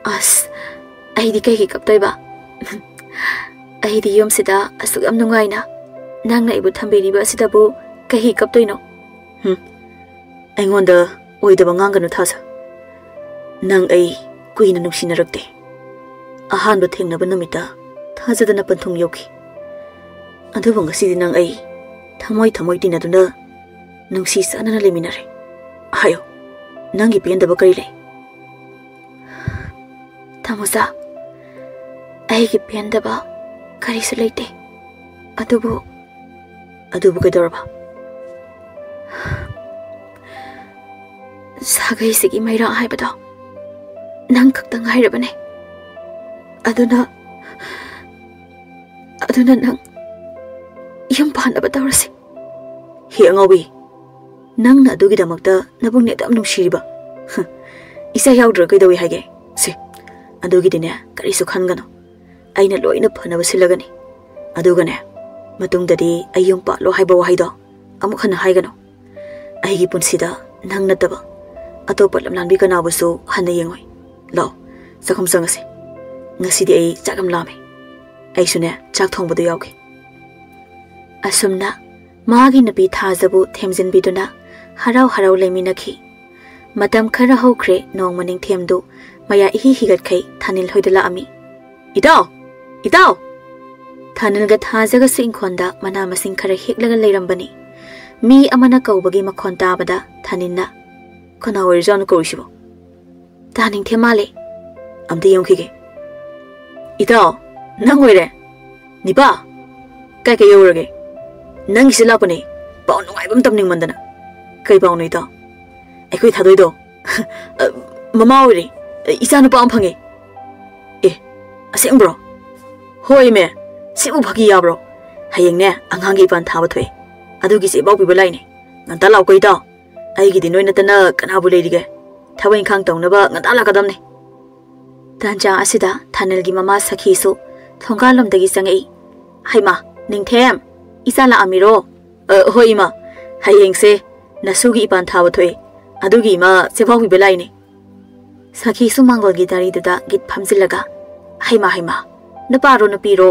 "ꯑꯁ, ꯑꯩꯗꯤ ꯀꯩꯒꯤ ꯀꯞꯇꯣꯏꯕ? ꯑꯩꯗꯤ ꯌꯨꯝꯁꯤꯗ ꯑꯁꯨꯛ ꯌꯥꯝ ꯅꯨꯡꯉꯥꯏꯅ ꯅꯪꯅ ꯑꯩꯕꯨ ꯊꯝꯕꯤꯔꯤꯕ ꯑꯁꯤꯗꯕꯨ ꯀꯩꯒꯤ ꯀꯞꯇꯣꯏꯅꯣ?" "ꯍꯨꯝ, ꯑꯩꯉꯣꯟꯗ ꯑꯣꯏꯗꯕ ꯉꯥꯡꯒꯅꯨ ꯊꯥꯖ꯫ ꯅꯪ ꯑꯩ ꯀꯨꯏꯅ ꯅꯨꯡꯁꯤꯅꯔꯛꯇꯦ꯫ ꯑꯍꯥꯟꯕ ꯊꯦꯡꯅꯕ ꯅꯨꯃꯤꯠꯇ ꯊꯥꯖꯗꯅ ꯄꯟꯊꯨꯡ ꯌꯧꯈꯤ꯫ ꯑꯗꯨꯕꯨ ꯉꯁꯤꯗꯤ ꯅꯪ ꯑꯩ ꯊꯃꯣꯏ ꯊꯃꯣꯏ ꯇꯤꯟꯅꯗꯨꯅ ꯅꯨꯡꯁꯤ ꯆꯥꯟꯅꯅ ꯂꯩꯃꯤꯟꯅꯔꯦ꯫ ꯍꯥꯏꯌꯣ, ꯅꯪꯒꯤ ꯄꯦꯟꯗꯕ ꯀꯔꯤ ꯂꯩ?" "ꯇꯥꯃꯣꯆꯥ, ꯑꯩꯒꯤ ꯄꯦꯟꯗꯕ ꯀꯔꯤꯁꯨ ꯂꯩꯇꯦ꯫ ꯑꯗꯨꯕꯨ..." "ꯑꯗꯨꯕꯨ ꯀꯩꯗꯧꯔꯕ?" "ꯁꯥꯒꯩꯁꯤꯒꯤ ꯃꯩꯔꯥ ꯍꯥꯏꯕꯗꯣ ꯅꯪ ꯈꯛꯇ ꯉꯥꯏꯔꯕꯅꯦ꯫ ꯑꯗꯨꯅ, ꯑꯗꯨꯅ ꯅꯪ ꯌꯨꯝ ꯄꯥꯟꯅꯕ ꯇꯧꯔꯁꯤ꯫ ꯍꯦ ꯑꯉꯥꯎꯕꯤ, ꯅꯪꯅ ꯑꯗꯨꯒꯤꯗꯃꯛꯇ ꯅꯕꯨꯡꯅꯦ ꯑꯗꯨꯝ ꯅꯨꯡꯁꯤꯔꯤꯕ? ꯍ, ꯏꯆꯥ ꯌꯥꯎꯗ꯭ꯔꯒ ꯀꯩꯗꯧꯏ ꯍꯥꯏꯒꯦ? ꯁꯦ, ꯑꯗꯨꯒꯤꯗꯤꯅꯦ ꯀꯔꯤꯁꯨ ꯈꯟꯒꯅꯨ, ꯑꯩꯅ ꯂꯣꯏꯅ ꯐꯅꯕ ꯁꯤꯜꯂꯒꯅꯤ꯫ ꯑꯗꯨꯒꯅꯦ, ꯃꯇꯨꯡꯗꯗꯤ ꯑꯩ ꯌꯨꯝ ꯄꯥꯜꯂꯣ ꯍꯥꯏꯕ ꯋꯥꯍꯩꯗꯣ ꯑꯃꯨꯛ ꯍꯟꯅ ꯍꯥꯏꯒꯅꯨ꯫ ꯑꯩꯒꯤ ꯄꯨꯟꯁꯤꯗ ꯅꯪ ꯅꯠꯇꯕ ꯑꯇꯣꯞꯄ ꯂꯝꯂꯥꯟꯕꯤ ꯀꯅꯥꯕꯨꯁꯨ ꯍꯟꯅ ꯌꯦꯡꯉꯣꯏ꯫ ꯂꯥꯛꯑꯣ, ꯆꯥꯛꯈꯨꯝ ꯆꯪꯉꯁꯤ꯫ ꯉꯁꯤꯗꯤ ꯑꯩ ꯆꯥꯛ ꯌꯥꯝ ꯂꯥꯝꯃꯦ꯫ ꯑꯩꯁꯨꯅꯦ, ꯆꯥꯛ ꯊꯣꯡꯕꯗ ꯌꯥꯎꯒꯦ꯫ ꯑꯁꯨꯝꯅ ꯃꯥꯒꯤ ꯅꯨꯄꯤ ꯊꯥꯖꯕꯨ ꯊꯦꯝꯖꯤꯟꯕꯤꯗꯨꯅ ꯍꯔꯥꯎ ꯍꯔꯥꯎ ꯂꯩꯃꯤꯟꯅꯈꯤ꯫ ꯃꯇꯝ ꯈꯔ ꯍꯧꯈ꯭ꯔꯦ, ꯅꯣꯡꯃ ꯅꯤꯡꯊꯦꯝꯗꯨ ꯃꯌꯥ ꯏꯍꯤ ꯍꯤꯒꯠꯈꯩ ꯊꯥꯅꯤꯜ ꯍꯣꯏꯗ ꯂꯥꯛꯑꯝꯃꯤ꯫ "ꯏꯇꯥꯎ! ꯏꯇꯥꯎ!" ꯊꯥꯅꯤꯜꯒ ꯊꯥꯖꯒꯁꯨ ꯏꯪꯈꯣꯜꯗ ꯃꯅꯥ ꯃꯁꯤꯡ ꯈꯔ ꯍꯦꯛꯂꯒ ꯂꯩꯔꯝꯕꯅꯤ꯫ ꯃꯤ ꯑꯃꯅ ꯀꯧꯕꯒꯤ ꯃꯈꯣꯟ ꯇꯥꯕꯗ ꯊꯥꯅꯤꯜꯅ, "ꯀꯅꯥ ꯑꯣꯏꯔꯖꯥꯠꯅꯣ ꯀꯧꯔꯤꯁꯤꯕꯣ? ꯇꯥ ꯅꯤꯡꯊꯦꯝ ꯃꯥꯜꯂꯦ꯫ ꯑꯝꯇ ꯌꯦꯡꯉꯨꯈꯤꯒꯦ꯫ ꯏꯇꯥꯎ, ꯅꯪ ꯑꯣꯏꯔꯦ? ꯅꯤꯄꯥ, ꯀꯥꯏ ꯀꯥꯏ ꯌꯧꯔꯒꯦ? ꯅꯪꯒꯤꯁꯤ ꯂꯥꯛꯄꯅꯦ꯫ ꯄꯥꯎ ꯅꯨꯡꯉꯥꯏꯕ ꯑꯃ ꯇꯝꯅꯤꯡꯃꯟꯗꯅ꯫" "ꯀꯩ ꯄꯥꯎꯅꯣ ꯏꯇꯥꯎ?" "ꯑꯩꯈꯣꯏ ꯊꯥꯗꯣꯏꯗꯣ, ꯑ, ꯃꯃꯥ ꯑꯣꯏꯔꯦ꯫ ꯏꯆꯥ ꯅꯨꯄꯥ ꯑꯃ ꯐꯪꯉꯦ꯫" "ꯑꯦ, ꯑꯁꯦꯡꯕ꯭ꯔꯣ?" "ꯍꯣꯏꯃꯦ, ꯁꯤꯕꯨ ꯐꯥꯒꯤ ꯌꯥꯕ꯭ꯔꯣ? ꯍꯌꯦꯡꯅꯦ ꯑꯉꯥꯡꯒꯤ ꯏꯄꯥꯟ ꯊꯥꯕ ꯊꯣꯛꯑꯦ꯫ ꯑꯗꯨꯒꯤ ꯆꯦ ꯄꯥꯎ ꯄꯤꯕ ꯂꯥꯛꯏꯅꯦ꯫ ꯉꯟꯇꯥ ꯂꯥꯛꯎꯀꯣ ꯏꯇꯥꯎ꯫ ꯑꯩꯒꯤꯗꯤ ꯅꯣꯏ ꯅꯠꯇꯅ ꯀꯅꯥꯕꯨ ꯂꯩꯔꯤꯒꯦ? ꯊꯕꯛ ꯏꯪꯈꯥꯡ ꯇꯧꯅꯕ ꯉꯟꯇꯥ ꯂꯥꯛꯀꯗꯕꯅꯦ꯫" ꯇꯥꯟꯖꯥ ꯑꯁꯤꯗ ꯊꯥꯅꯤꯜꯒꯤ ꯃꯃꯥ ꯁꯈꯤꯁꯨ ꯊꯣꯡꯒꯥꯜꯂꯣꯝꯗꯒꯤ ꯆꯪꯉꯛꯏ꯫ "ꯍꯩꯃꯥ, ꯅꯤꯡꯊꯦꯝ, ꯏꯆꯥ ꯂꯥꯛꯑꯝꯃꯤꯔꯣ?" "ꯑ, ꯍꯣꯏ ꯏꯃꯥ, ꯍꯌꯦꯡꯁꯦ ꯅꯁꯨꯒꯤ ꯏꯄꯥꯟ ꯊꯥꯕ ꯊꯣꯛꯑꯦ, ꯑꯗꯨꯒꯤ ꯏꯃꯥ ꯆꯦꯕꯥꯎ ꯄꯤꯕ ꯂꯥꯛꯏꯅꯦ꯫" ꯁꯈꯤꯁꯨ ꯃꯥꯡꯒꯣꯜꯒꯤ ꯗꯥꯔꯤꯗꯨꯗ ꯒꯤꯠ ꯐꯝꯖꯤꯜꯂꯒ, "ꯍꯩꯃꯥ, ꯍꯩꯃꯥ, ꯅꯨꯄꯥꯔꯣ ꯅꯨꯄꯤꯔꯣ?"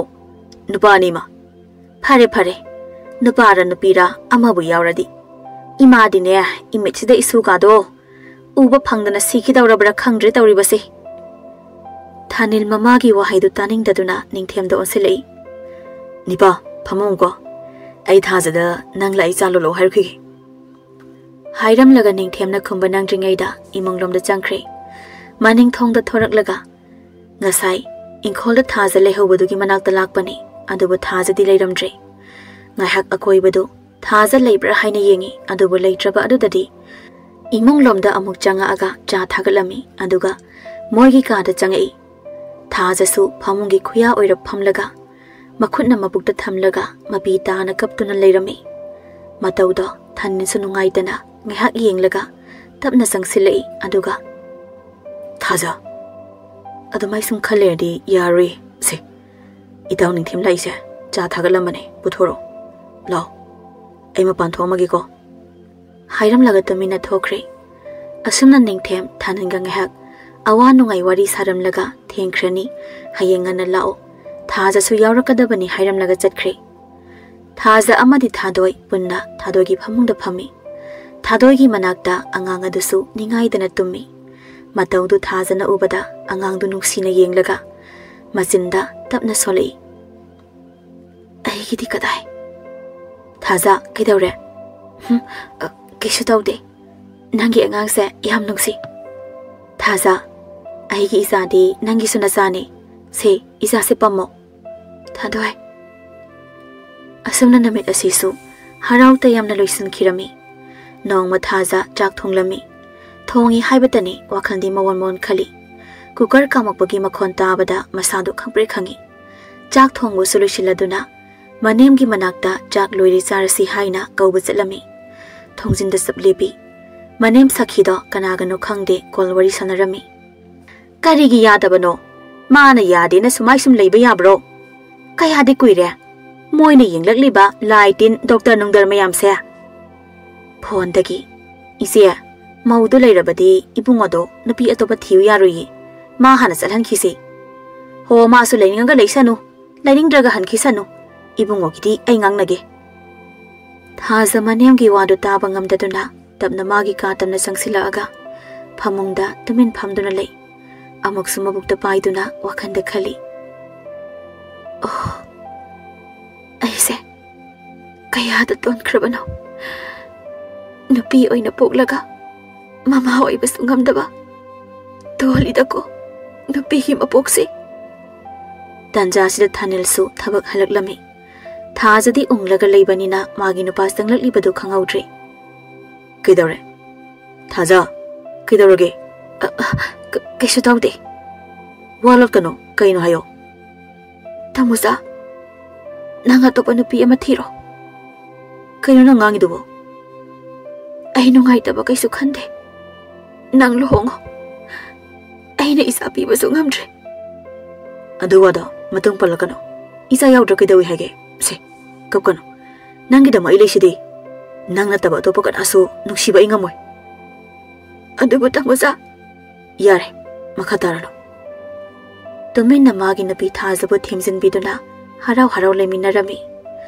"ꯅꯨꯄꯥꯅꯤ ꯏꯃꯥ꯫" "ꯐꯔꯦ, ꯐꯔꯦ, ꯅꯨꯄꯥꯔ ꯅꯨꯄꯤꯔ ꯑꯃꯕꯨ ꯌꯥꯎꯔꯗꯤ꯫ ꯏꯃꯥꯗꯤꯅꯦ, ꯏꯃꯤꯠꯁꯤꯗ ꯏꯁꯨꯒꯗꯣ ꯎꯕ ꯐꯪꯗꯅ ꯁꯤꯈꯤꯗꯧꯔꯕ꯭ꯔꯥ ꯈꯪꯗ꯭ꯔꯦ ꯇꯧꯔꯤꯕꯁꯦ꯫" ꯊꯥꯅꯤꯜ ꯃꯃꯥꯒꯤ ꯋꯥꯍꯩꯗꯨ ꯇꯥꯅꯤꯡꯗꯗꯨꯅ ꯅꯤꯡꯊꯦꯝꯗ ꯑꯣꯟꯁꯤꯜꯂꯛꯏ꯫ "ꯅꯤꯄꯥ, ꯐꯝꯃꯨꯀꯣ꯫ ꯑꯩ ꯊꯥꯖꯗ ꯅꯪ ꯂꯥꯛꯏ ꯆꯥ ꯂꯣꯜꯂꯛꯑꯣ ꯍꯥꯏꯔꯨꯈꯤꯒꯦ꯫" ꯍꯥꯏꯔꯝꯂꯒ ꯅꯤꯡꯊꯦꯝꯅ ꯈꯨꯝꯕ ꯅꯪꯗ꯭ꯔꯤꯉꯩꯗ ꯏꯃꯨꯡꯂꯣꯝꯗ ꯆꯪꯈ꯭ꯔꯦ꯫ ꯃꯅꯤꯡ ꯊꯣꯡꯗ ꯊꯣꯔꯛꯂꯒ, ꯉꯁꯥꯏ ꯏꯪꯈꯣꯜꯗ ꯊꯥꯖ ꯂꯩꯍꯧꯕꯗꯨꯒꯤ ꯃꯅꯥꯛꯇ ꯂꯥꯛꯄꯅꯤ, ꯑꯗꯨꯕꯨ ꯊꯥꯖꯗꯤ ꯂꯩꯔꯝꯗ꯭ꯔꯦ꯫ ꯉꯥꯏꯍꯥꯛ ꯑꯀꯣꯏꯕꯗꯨ ꯊꯥꯖ ꯂꯩꯕ꯭ꯔꯥ ꯍꯥꯏꯅ ꯌꯦꯡꯉꯤ, ꯑꯗꯨꯕꯨ ꯂꯩꯇ꯭ꯔꯕ ꯑꯗꯨꯗꯗꯤ ꯏꯃꯨꯡꯂꯣꯝꯗ ꯑꯃꯨꯛ ꯆꯪꯉꯛꯑꯒ ꯆꯥ ꯊꯥꯒꯠꯂꯝꯃꯤ, ꯑꯗꯨꯒ ꯃꯣꯏꯒꯤ ꯀꯥꯗ ꯆꯪꯉꯛꯏ꯫ ꯊꯥꯖꯁꯨ ꯐꯃꯨꯡꯒꯤ ꯈꯨꯌꯥ ꯑꯣꯏꯔꯞ ꯐꯝꯂꯒ ꯃꯈꯨꯠꯅ ꯃꯕꯨꯛꯇ ꯊꯝꯂꯒ ꯃꯄꯤ ꯇꯥꯅ ꯀꯞꯇꯨꯅ ꯂꯩꯔꯝꯃꯤ꯫ ꯃꯇꯧꯗꯣ ꯊꯥꯅꯤꯜꯁꯨ ꯅꯨꯡꯉꯥꯏꯇꯅ ꯉꯥꯏꯍꯥꯛ ꯌꯦꯡꯂꯒ ꯇꯞꯅ ꯆꯪꯁꯤꯜꯂꯛꯏ꯫ ꯑꯗꯨꯒ, "ꯊꯥꯖ, ꯑꯗꯨꯃꯥꯏ ꯁꯨꯝ ꯈꯜ ꯂꯩꯔꯗꯤ ꯌꯥꯔꯣꯏ꯫ ꯁꯦ, ꯏꯇꯥꯎ ꯅꯤꯡꯊꯦꯝ ꯂꯥꯛꯏꯁꯦ, ꯆꯥ ꯊꯥꯒꯠꯂꯝꯕꯅꯦ, ꯄꯨꯊꯣꯔꯛꯑꯣ꯫ ꯂꯥꯎ, ꯑꯩ ꯃꯄꯥꯟ ꯊꯣꯛꯑꯝꯃꯒꯦꯀꯣ," ꯍꯥꯏꯔꯝꯂꯒ ꯇꯨꯃꯤꯟꯅ ꯊꯣꯛꯈ꯭ꯔꯦ꯫ ꯑꯁꯨꯝꯅ ꯅꯤꯡꯊꯦꯝ ꯊꯥꯅꯤꯜꯒ ꯉꯥꯏꯍꯥꯛ ꯑꯋꯥ ꯅꯨꯡꯉꯥꯏ ꯋꯥꯔꯤ ꯁꯥꯔꯝꯂꯒ ꯊꯦꯡꯈ꯭ꯔꯅꯤ, ꯍꯌꯦꯡ ꯉꯟꯅ ꯂꯥꯛꯑꯣ, ꯊꯥꯖꯁꯨ ꯌꯥꯎꯔꯛꯀꯗꯕꯅꯤ ꯍꯥꯏꯔꯝꯂꯒ ꯆꯠꯈ꯭ꯔꯦ꯫ ꯊꯥꯖ ꯑꯃꯗꯤ ꯊꯥꯗꯣꯏ ꯄꯨꯟꯅ ꯊꯥꯗꯣꯏꯒꯤ ꯐꯃꯨꯡꯗ ꯐꯝꯃꯤ꯫ ꯊꯥꯗꯣꯏꯒꯤ ꯃꯅꯥꯛꯇ ꯑꯉꯥꯡ ꯑꯗꯨꯁꯨ ꯅꯤꯡꯉꯥꯏꯗꯅ ꯇꯨꯝꯃꯤ꯫ ꯃꯇꯧꯗꯨ ꯊꯥꯖꯅ ꯎꯕꯗ ꯑꯉꯥꯡꯗꯨ ꯅꯨꯡꯁꯤꯅ ꯌꯦꯡꯂꯒ ꯃꯆꯤꯟꯗ ꯇꯞꯅ ꯁꯣꯜꯂꯛꯏ, "ꯑꯩꯒꯤꯗꯤ ꯀꯗꯥꯏ?" "ꯊꯥꯖ, ꯀꯩꯗꯧꯔꯦ?" "ꯍꯨꯝ, ꯑ, ꯀꯩꯁꯨ ꯇꯧꯗꯦ꯫ ꯅꯪꯒꯤ ꯑꯉꯥꯡꯁꯦ ꯌꯥꯝ ꯅꯨꯡꯁꯤ꯫" "ꯊꯥꯖ, ꯑꯩꯒꯤ ꯏꯆꯥꯗꯤ ꯅꯪꯒꯤꯁꯨ ꯅꯆꯥꯅꯤ꯫ ꯁꯦ, ꯏꯆꯥꯁꯦ ꯄꯝꯃꯣ꯫" "ꯊꯥꯗꯣꯏ꯫" ꯑꯁꯨꯝꯅ ꯅꯨꯃꯤꯠ ꯑꯁꯤꯁꯨ ꯍꯔꯥꯎ ꯇꯌꯥꯝꯅ ꯂꯣꯏꯁꯤꯟꯈꯤꯔꯝꯃꯤ꯫ ꯅꯣꯡꯃ ꯊꯥꯖ ꯆꯥꯛ ꯊꯣꯡꯂꯝꯃꯤ꯫ ꯊꯣꯡꯉꯤ ꯍꯥꯏꯕꯇꯅꯤ ꯋꯥꯈꯜꯗꯤ ꯃꯋꯣꯟ ꯃꯋꯣꯟ ꯈꯜꯂꯤ꯫ ꯀꯨꯀꯔ ꯀꯥꯝꯃꯛꯄꯒꯤ ꯃꯈꯣꯟ ꯇꯥꯕꯗ ꯃꯁꯥꯗꯨ ꯈꯪꯄ꯭ꯔꯦꯛ ꯈꯪꯉꯤ꯫ ꯆꯥꯛ ꯊꯣꯡꯕꯁꯨ ꯂꯣꯏꯁꯤꯜꯂꯗꯨꯅ ꯃꯅꯦꯝꯒꯤ ꯃꯅꯥꯛꯇ ꯆꯥꯛ ꯂꯣꯏꯔꯦ ꯆꯥꯔꯁꯤ ꯍꯥꯏꯅ ꯀꯧꯕ ꯆꯠꯂꯝꯃꯤ꯫ ꯊꯣꯡꯖꯤꯟꯗ ꯆꯞ ꯂꯦꯞꯄꯤ꯫ ꯃꯅꯦꯝ ꯁꯈꯤꯗꯣ ꯀꯅꯥꯒꯅꯣ ꯈꯪꯗꯦ ꯀꯣꯜ ꯋꯥꯔꯤ ꯁꯥꯟꯅꯔꯝꯃꯤ꯫ "ꯀꯔꯤꯒꯤ ꯌꯥꯗꯕꯅꯣ? ꯃꯥꯅ ꯌꯥꯗꯦꯅ ꯁꯨꯃꯥꯏ ꯁꯨꯝ ꯂꯩꯕ ꯌꯥꯕ꯭ꯔꯣ? ꯀꯌꯥꯗꯤ ꯀꯨꯏꯔꯦ ꯃꯣꯏꯅ ꯌꯦꯡꯂꯛꯂꯤꯕ ꯂꯥꯏ ꯇꯤꯟ ꯗꯣꯛꯇꯔ ꯅꯨꯡꯗꯔ ꯃꯌꯥꯝꯁꯦ?" ꯐꯣꯟꯗꯒꯤ, "ꯏꯆꯦ, ꯃꯧꯗꯨ ꯂꯩꯔꯕꯗꯤ ꯏꯕꯨꯡꯉꯣꯗꯣ ꯅꯨꯄꯤ ꯑꯇꯣꯞꯄ ꯊꯤꯌꯨ ꯌꯥꯔꯣꯏꯌꯦ꯫ ꯃꯥ ꯍꯥꯟꯅ ꯆꯠꯍꯟꯈꯤꯁꯤ꯫ ꯍꯣ, ꯃꯥꯁꯨ ꯂꯩꯅꯤꯡꯉꯒ ꯂꯩꯁꯅꯨ, ꯂꯩꯅꯤꯡꯗ꯭ꯔꯒ ꯍꯟꯈꯤꯁꯅꯨ꯫ ꯏꯕꯨꯡꯉꯣꯒꯤꯗꯤ ꯑꯩ ꯉꯥꯡꯅꯒꯦ꯫" ꯊꯥꯖ ꯃꯅꯦꯝꯒꯤ ꯋꯥꯗꯨ ꯇꯥꯕ ꯉꯝꯗꯗꯨꯅ ꯇꯞꯅ ꯃꯥꯒꯤ ꯀꯥ ꯇꯝꯅ ꯆꯪꯁꯤꯜꯂꯛꯑꯒ ꯐꯃꯨꯡꯗ ꯇꯨꯃꯤꯟ ꯐꯝꯗꯨꯅ ꯂꯩ꯫ ꯑꯃꯨꯛꯁꯨ ꯃꯕꯨꯛꯇ ꯄꯥꯏꯗꯨꯅ ꯋꯥꯈꯜꯗ ꯈꯜꯂꯤ, "ꯑꯣ, ꯑꯩꯁꯦ ꯀꯌꯥꯗ ꯇꯣꯟꯈ꯭ꯔꯕꯅꯣ? ꯅꯨꯄꯤ ꯑꯣꯏꯅ ꯄꯣꯛꯂꯒ ꯃꯃꯥ ꯑꯣꯏꯕꯁꯨ ꯉꯝꯗꯕ꯫ ꯇꯣꯜꯂꯤꯗꯀꯣ ꯅꯨꯄꯤꯒꯤ ꯃꯄꯣꯛꯁꯦ꯫" ꯇꯥꯟꯖꯥꯁꯤꯗ ꯊꯥꯅꯤꯜꯁꯨ ꯊꯕꯛ ꯍꯜꯂꯛꯂꯝꯃꯤ꯫ ꯊꯥꯖꯗꯤ ꯎꯪꯂꯒ ꯂꯩꯕꯅꯤꯅ ꯃꯥꯒꯤ ꯅꯨꯄꯥ ꯆꯪꯂꯛꯂꯤꯕꯗꯨ ꯈꯪꯍꯧꯗ꯭ꯔꯦ꯫ "ꯀꯩꯗꯧꯔꯦ? ꯊꯥꯖ, ꯀꯩꯗꯧꯔꯒꯦ?" "ꯑ, ꯑ, ꯀ-, ꯀꯩꯁꯨ ꯇꯧꯗꯦ꯫" ꯋꯥ ꯂꯣꯠꯀꯅꯨ, ꯀꯩꯅꯣ ꯍꯥꯏꯌꯣ꯫ ꯇꯥꯃꯣꯆꯥ, ꯅꯪ ꯑꯇꯣꯞꯄ ꯅꯨꯄꯤ ꯑꯃ ꯊꯤꯔꯣ꯫ ꯀꯩꯅꯣ ꯅꯪ ꯉꯥꯡꯉꯤꯗꯨꯕꯣ? ꯑꯩ ꯅꯨꯡꯉꯥꯏꯇꯕ ꯀꯩꯁꯨ ꯈꯟꯗꯦ꯫ ꯅꯪ ꯂꯨꯍꯣꯡꯉꯣ꯫ ꯑꯩꯅ ꯏꯆꯥ ꯄꯤꯕꯁꯨ ꯉꯝꯗ꯭ꯔꯦ꯫ ꯑꯗꯨ ꯋꯥꯗꯣ ꯃꯇꯨꯡ ꯄꯜꯂꯛꯀꯅꯨ꯫ ꯏꯆꯥ ꯌꯥꯎꯗ꯭ꯔꯥ ꯀꯩꯗꯧꯏ ꯍꯥꯏꯒꯦ? ꯁꯦ, ꯀꯞꯀꯅꯨ꯫ ꯅꯪꯒꯤꯗꯃꯛ ꯑꯩ ꯂꯩꯁꯤꯗꯤ꯫ ꯅꯪ ꯅꯠꯇꯕ ꯑꯇꯣꯞꯄ ꯀꯅꯥꯁꯨ ꯅꯨꯡꯁꯤꯕ ꯑꯩ ꯉꯝꯃꯣꯏ꯫ ꯑꯗꯨꯕꯨ ꯇꯥꯃꯣꯆꯥ꯫ ꯌꯥꯔꯦ, ꯃꯈꯥ ꯇꯥꯔꯅꯨ꯫ ꯇꯨꯃꯤꯟꯅ ꯃꯥꯒꯤ ꯅꯨꯄꯤ ꯊꯥꯖꯕꯨ ꯊꯦꯝꯖꯤꯟꯕꯤꯗꯨꯅ ꯍꯔꯥꯎ ꯍꯔꯥꯎ ꯂꯩꯃꯤꯟꯅꯔꯝꯃꯤ꯫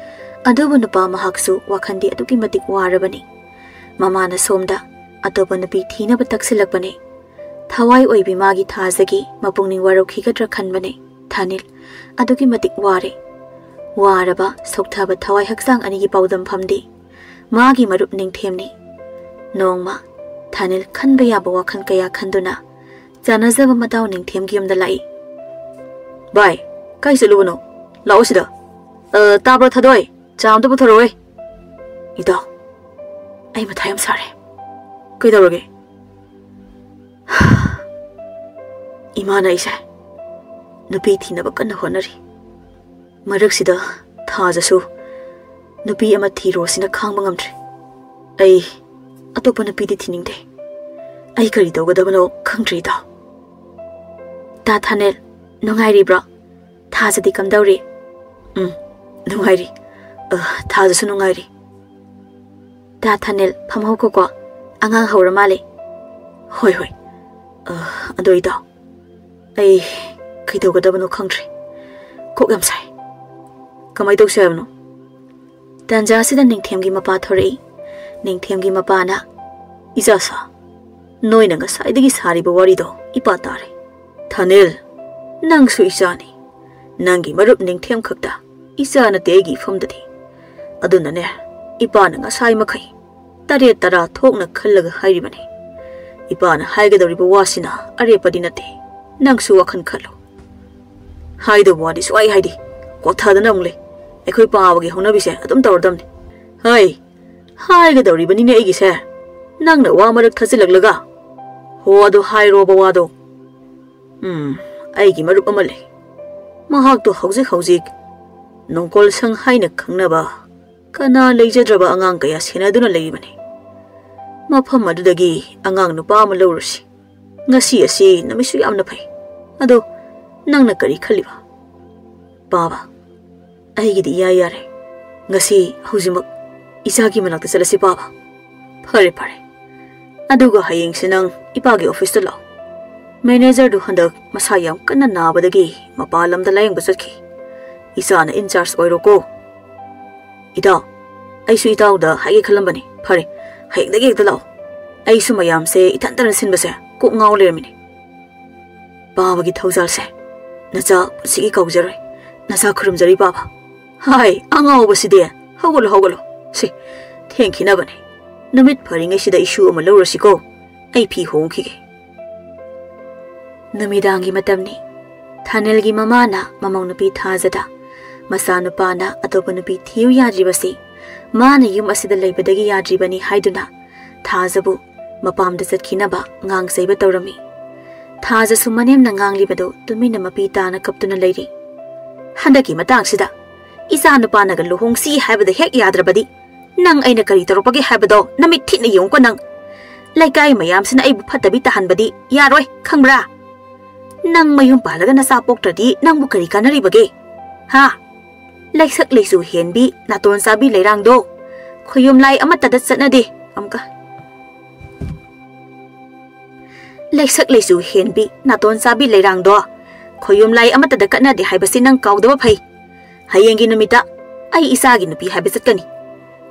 ꯑꯗꯨꯕꯨ ꯅꯨꯄꯥ ꯃꯍꯥꯛꯁꯨ ꯋꯥꯈꯜꯗꯤ ꯑꯗꯨꯛꯀꯤ ꯃꯇꯤꯛ ꯋꯥꯔꯕꯅꯤ꯫ ꯃꯃꯥꯅ ꯁꯣꯝꯗ ꯑꯇꯣꯞꯄ ꯅꯨꯄꯤ ꯊꯤꯅꯕ ꯇꯛꯁꯤꯜꯂꯛꯄꯅꯤ꯫ ꯊꯋꯥꯏ ꯑꯣꯏꯕꯤ ꯃꯥꯒꯤ ꯊꯥꯖꯒꯤ ꯃꯄꯨꯛꯅꯤꯡ ꯋꯥꯔꯧꯈꯤꯒꯗ꯭ꯔꯥ ꯈꯟꯕꯅꯤ꯫ ꯊꯥꯅꯤꯜ ꯑꯗꯨꯛꯀꯤ ꯃꯇꯤꯛ ꯋꯥꯔꯦ꯫ ꯋꯥꯔꯕ, ꯁꯣꯛꯊꯕ ꯊꯋꯥꯏ ꯍꯛꯆꯥꯡ ꯑꯅꯤꯒꯤ ꯄꯥꯎꯗꯝꯐꯝꯗꯤ ꯃꯥꯒꯤ ꯃꯔꯨꯞ ꯅꯤꯡꯊꯦꯝꯅꯤ꯫ ꯅꯣꯡꯃ ꯊꯥꯅꯤꯜ ꯈꯟꯕ ꯌꯥꯕ ꯋꯥꯈꯜ ꯀꯌꯥ ꯈꯟꯗꯨꯅ ꯆꯥꯟꯅꯖꯕ ꯃꯇꯥꯎ ꯅꯤꯡꯊꯦꯝꯒꯤ ꯌꯨꯝꯗ ꯂꯥꯛꯏ꯫ "ꯚꯥꯏ, ꯀꯥꯏ ꯆꯠꯂꯨꯕꯅꯣ? ꯂꯥꯛꯑꯣ ꯁꯤꯗ꯫ ꯑ, ꯇꯥꯕ꯭ꯔꯣ ꯊꯥꯗꯣꯏ? ꯆꯥ ꯑꯝꯇ ꯄꯨꯊꯣꯔꯛꯑꯣꯏ꯫" "ꯏꯇꯥꯎ, ꯑꯩ ꯃꯊꯥ ꯌꯥꯝ ꯁꯥꯔꯦ꯫" "ꯀꯩꯗꯧꯔꯒꯦ?" "ꯏꯃꯥꯅ ꯑꯩꯁꯦ ꯅꯨꯄꯤ ꯊꯤꯅꯕ ꯀꯟꯅ ꯍꯣꯠꯅꯔꯤ꯫ ꯃꯔꯛꯁꯤꯗ ꯊꯥꯖꯁꯨ ꯅꯨꯄꯤ ꯑꯃ ꯊꯤꯔꯣꯁꯤꯅ ꯈꯥꯡꯕ ꯉꯝꯗ꯭ꯔꯦ꯫ ꯑꯩ ꯑꯇꯣꯞꯄ ꯅꯨꯄꯤꯗꯤ ꯊꯤꯅꯤꯡꯗꯦ꯫ ꯑꯩ ꯀꯔꯤ ꯇꯧꯒꯗꯕꯅꯣ ꯈꯪꯗ꯭ꯔꯦ, ꯏꯇꯥꯎ꯫" "ꯇꯥ ꯊꯥꯅꯦꯜ, ꯅꯨꯡꯉꯥꯏꯔꯤꯕ꯭ꯔꯣ? ꯊꯥꯖꯗꯤ ꯀꯝꯗꯧꯔꯤ?" "ꯎꯝ, ꯅꯨꯡꯉꯥꯏꯔꯤ꯫ ꯑ, ꯊꯥꯖꯁꯨ ꯅꯨꯡꯉꯥꯏꯔꯤ꯫" "ꯇꯥ ꯊꯥꯅꯦꯜ, ꯐꯝꯍꯧꯈꯣꯀꯣ꯫ ꯑꯉꯥꯡ ꯍꯧꯔ ꯃꯥꯜꯂꯦ꯫" "ꯍꯣꯏ, ꯍꯣꯏ꯫ ꯑ, ꯑꯗꯣ ꯏꯇꯥꯎ, ꯑꯩ ꯀꯩꯗꯧꯒꯗꯕꯅꯣ ꯈꯪꯗ꯭ꯔꯦ꯫ ꯀꯣꯛ ꯌꯥꯝ ꯁꯥꯏ꯫ ꯀꯃꯥꯏ ꯇꯧꯁꯦ ꯍꯥꯏꯕꯅꯣ?" ꯇꯥꯟꯖꯥꯁꯤꯗ ꯅꯤꯡꯊꯦꯝꯒꯤ ꯃꯄꯥ ꯊꯣꯔꯛꯏ꯫ ꯅꯤꯡꯊꯦꯝꯒꯤ ꯃꯄꯥꯅ, "ꯏꯆꯥꯁꯥ, ꯅꯣꯏꯅ ꯉꯁꯥꯏꯗꯒꯤ ꯁꯥꯔꯤꯕ ꯋꯥꯔꯤꯗꯣ ꯏꯄꯥ ꯇꯥꯔꯦ꯫ ꯊꯥꯅꯤꯜ, ꯅꯪꯁꯨ ꯏꯆꯥꯅꯤ꯫ ꯅꯪꯒꯤ ꯃꯔꯨꯞ ꯅꯤꯡꯊꯦꯝ ꯈꯛꯇ ꯏꯆꯥ ꯅꯠꯇꯦ ꯑꯩꯒꯤ ꯏꯐꯝꯗꯗꯤ꯫ ꯑꯗꯨꯅꯅꯦ, ꯏꯄꯥꯅ ꯉꯁꯥꯏ ꯃꯈꯩ ꯇꯔꯦꯠ ꯇꯔꯥ ꯊꯣꯛꯅ ꯈꯜꯂꯒ ꯍꯥꯏꯔꯤꯕꯅꯤ꯫ ꯏꯄꯥꯅ ꯍꯥꯏꯒꯗꯧꯔꯤꯕ ꯋꯥꯁꯤꯅ ꯑꯔꯦꯞꯄꯗꯤ ꯅꯠꯇꯦ꯫ ꯅꯪꯁꯨ ꯋꯥꯈꯜ ꯈꯜꯂꯨ꯫" "ꯍꯥꯏꯗꯧꯕ ꯋꯥꯗꯤ ꯁꯨꯡꯍꯥꯏ ꯍꯥꯏꯗꯦ꯫ ꯀꯣꯊꯗꯅ ꯑꯃꯨꯛ ꯂꯩ꯫ ꯑꯩꯈꯣꯏ ꯄꯥꯕꯒꯤ ꯍꯧꯅꯕꯤꯁꯦ ꯑꯗꯨꯝ ꯇꯧꯔꯗꯝꯅꯤ꯫" "ꯍꯩ, ꯍꯥꯏꯒꯗꯧꯔꯤꯕꯅꯤꯅꯦ ꯑꯩꯒꯤꯁꯦ꯫ ꯅꯪꯅ ꯋꯥ ꯃꯔꯛ ꯊꯠꯆꯤꯜꯂꯛꯂꯒ꯫ ꯍꯣ, ꯑꯗꯣ ꯍꯥꯏꯔꯣꯕ ꯋꯥꯗꯣ꯫" "ꯎꯝ, ꯑꯩꯒꯤ ꯃꯔꯨꯞ ꯑꯃ ꯂꯩ꯫ ꯃꯍꯥꯛꯇꯣ ꯍꯧꯖꯤꯛ ꯍꯧꯖꯤꯛ ꯅꯣꯡꯀꯣꯜ ꯁꯪ ꯍꯥꯏꯅ ꯈꯪꯅꯕ ꯀꯅꯥ ꯂꯩꯖꯗ꯭ꯔꯕ ꯑꯉꯥꯡ ꯀꯌꯥ ꯁꯦꯟꯅꯗꯨꯅ ꯂꯩꯔꯤꯕꯅꯤ꯫ ꯃꯐꯝ ꯑꯗꯨꯗꯒꯤ ꯑꯉꯥꯡ ꯅꯨꯄꯥ ꯑꯃ ꯂꯧꯔꯨꯁꯤ꯫ ꯉꯁꯤ ꯑꯁꯤ ꯅꯨꯃꯤꯠꯁꯨ ꯌꯥꯝꯅ ꯐꯩ꯫ ꯑꯗꯣ ꯅꯪꯅ ꯀꯔꯤ ꯈꯜꯂꯤꯕ? ꯄꯥꯕ, ꯑꯩꯒꯤꯗꯤ ꯏꯌꯥ ꯌꯥꯔꯦ꯫ ꯉꯁꯤ ꯍꯧꯖꯤꯛꯃꯛ ꯏꯆꯥꯒꯤ ꯃꯅꯥꯛꯇ ꯆꯠꯂꯁꯤ, ꯄꯥꯕ꯫ ꯐꯔꯦ, ꯐꯔꯦ꯫ ꯑꯗꯨꯒ ꯍꯌꯦꯡꯁꯦ ꯅꯪ ꯏꯄꯥꯒꯤ ꯑꯣꯐꯤꯁꯇ ꯂꯥꯛꯑꯣ꯫ ꯃꯦꯅꯦꯖꯔꯗꯨ ꯍꯟꯗꯛ ꯃꯁꯥ ꯌꯥꯝ ꯀꯟꯅ ꯅꯥꯕꯗꯒꯤ ꯃꯄꯥꯟ ꯂꯝꯗ ꯂꯥꯌꯦꯡꯕ ꯆꯠꯈꯤ꯫ ꯏꯆꯥꯅ ꯏꯟꯆꯥꯔꯖ ꯑꯣꯏꯔꯣꯀꯣ꯫ ꯏꯇꯥꯎ, ꯑꯩꯁꯨ ꯏꯇꯥꯎꯗ ꯍꯥꯏꯒꯦ ꯈꯜꯂꯝꯕꯅꯤ꯫ ꯐꯔꯦ, ꯍꯌꯦꯡꯗꯒꯤ ꯍꯦꯛꯇ ꯂꯥꯛꯑꯣ꯫ ꯑꯩꯁꯨ ꯃꯌꯥꯝꯁꯦ ꯏꯊꯟꯇꯅ ꯁꯤꯟꯕꯁꯦ ꯀꯣꯛ ꯉꯥꯎ ꯂꯩꯔꯝꯃꯤꯅꯤ꯫ ꯄꯥꯕꯒꯤ ꯊꯧꯖꯥꯜꯁꯦ ꯅꯆꯥ ꯄꯨꯟꯁꯤꯒꯤ ꯀꯥꯎꯖꯔꯣꯏ꯫ ꯅꯆꯥ ꯈꯨꯔꯨꯝꯖꯔꯤ, ꯄꯥꯕ꯫ ꯍꯥꯏ, ꯑꯉꯥꯎꯕꯁꯤꯗꯤ! ꯍꯧꯒꯠꯂꯣ, ꯍꯧꯒꯠꯂꯣ꯫ ꯁꯤ, ꯊꯦꯡꯈꯤꯅꯕꯅꯤ꯫ ꯅꯨꯃꯤꯠ ꯐꯔꯤꯉꯩꯁꯤꯗ ꯏꯁꯨ ꯑꯃ ꯂꯧꯔꯁꯤꯀꯣ꯫ ꯑꯩ ꯐꯤ ꯍꯣꯡꯈꯤꯒꯦ꯫ ꯅꯨꯃꯤꯗꯥꯡꯒꯤ ꯃꯇꯝꯅꯤ꯫ ꯊꯥꯅꯤꯜꯒꯤ ꯃꯃꯥꯅ ꯃꯃꯧ ꯅꯨꯄꯤ ꯊꯥꯖꯗ ꯃꯆꯥꯅꯨꯄꯥꯅ ꯑꯇꯣꯞꯄ ꯅꯨꯄꯤ ꯊꯤꯌꯨ ꯌꯥꯗ꯭ꯔꯤꯕꯁꯤ ꯃꯥꯅ ꯌꯨꯝ ꯑꯁꯤꯗ ꯂꯩꯕꯗꯒꯤ ꯌꯥꯗ꯭ꯔꯤꯕꯅꯤ ꯍꯥꯏꯗꯨꯅ ꯊꯥꯖꯕꯨ ꯃꯄꯥꯝꯗ ꯆꯠꯈꯤꯅꯕ ꯉꯥꯡ ꯆꯩꯕ ꯇꯧꯔꯝꯃꯤ꯫ ꯊꯥꯖꯁꯨ ꯃꯅꯦꯝꯅ ꯉꯥꯡꯂꯤꯕꯗꯨ ꯇꯨꯃꯤꯟꯅ ꯃꯄꯤ ꯇꯥꯅ ꯀꯞꯇꯨꯅ ꯂꯩꯔꯤ꯫ ꯍꯟꯗꯛꯀꯤ ꯃꯇꯥꯡꯁꯤꯗ ꯏꯆꯥꯅꯨꯄꯥꯅꯒ ꯂꯨꯍꯣꯡꯁꯤ ꯍꯥꯏꯕꯗ ꯍꯦꯛ ꯌꯥꯗ꯭ꯔꯕꯗꯤ ꯅꯪ ꯑꯩꯅ ꯀꯔꯤ ꯇꯧꯔꯛꯄꯒꯦ ꯍꯥꯏꯕꯗꯣ ꯅꯃꯤꯠ ꯊꯤꯠꯅ ꯌꯦꯡꯉꯨꯀꯣ ꯅꯪ꯫ ꯂꯩꯀꯥꯏ ꯃꯌꯥꯝꯁꯤꯅ ꯑꯩꯕꯨ ꯐꯠꯇꯕꯤ ꯇꯥꯍꯟꯕꯗꯤ ꯌꯥꯔꯣꯏ, ꯈꯪꯕ꯭ꯔꯥ? ꯅꯪ ꯃꯌꯨꯝ ꯄꯥꯜꯂꯒ ꯅꯆꯥ ꯄꯣꯛꯇ꯭ꯔꯗꯤ ꯅꯪꯕꯨ ꯀꯔꯤ ꯀꯥꯟꯅꯔꯤꯕꯒꯦ? ꯍꯥ? ꯂꯩꯁꯛ ꯂꯩꯁꯨ ꯍꯦꯟꯕꯤ, ꯅꯥꯇꯣꯟ ꯆꯥꯕꯤ ꯂꯩꯔꯥꯡꯗꯣ꯫ ꯈꯣꯌꯨꯝ ꯂꯥꯏ ꯑꯃꯠꯇꯗ ꯆꯠꯅꯗꯦ꯫ ꯑꯃꯨꯛꯀ꯫ ꯂꯩꯁꯛ ꯂꯩꯁꯨ ꯍꯦꯟꯕꯤ, ꯅꯥꯇꯣꯟ ꯆꯥꯕꯤ ꯂꯩꯔꯥꯡꯗꯣ꯫ ꯈꯣꯌꯨꯝ ꯂꯥꯏ ꯑꯃꯠꯇꯗ ꯀꯠꯅꯗꯦ ꯍꯥꯏꯕꯁꯤ ꯅꯪ ꯀꯥꯎꯗꯕ ꯐꯩ꯫ ꯍꯌꯦꯡꯒꯤ ꯅꯨꯃꯤꯠꯇ ꯑꯩ ꯏꯆꯥꯒꯤ ꯅꯨꯄꯤ ꯍꯥꯏꯕ ꯆꯠꯀꯅꯤ꯫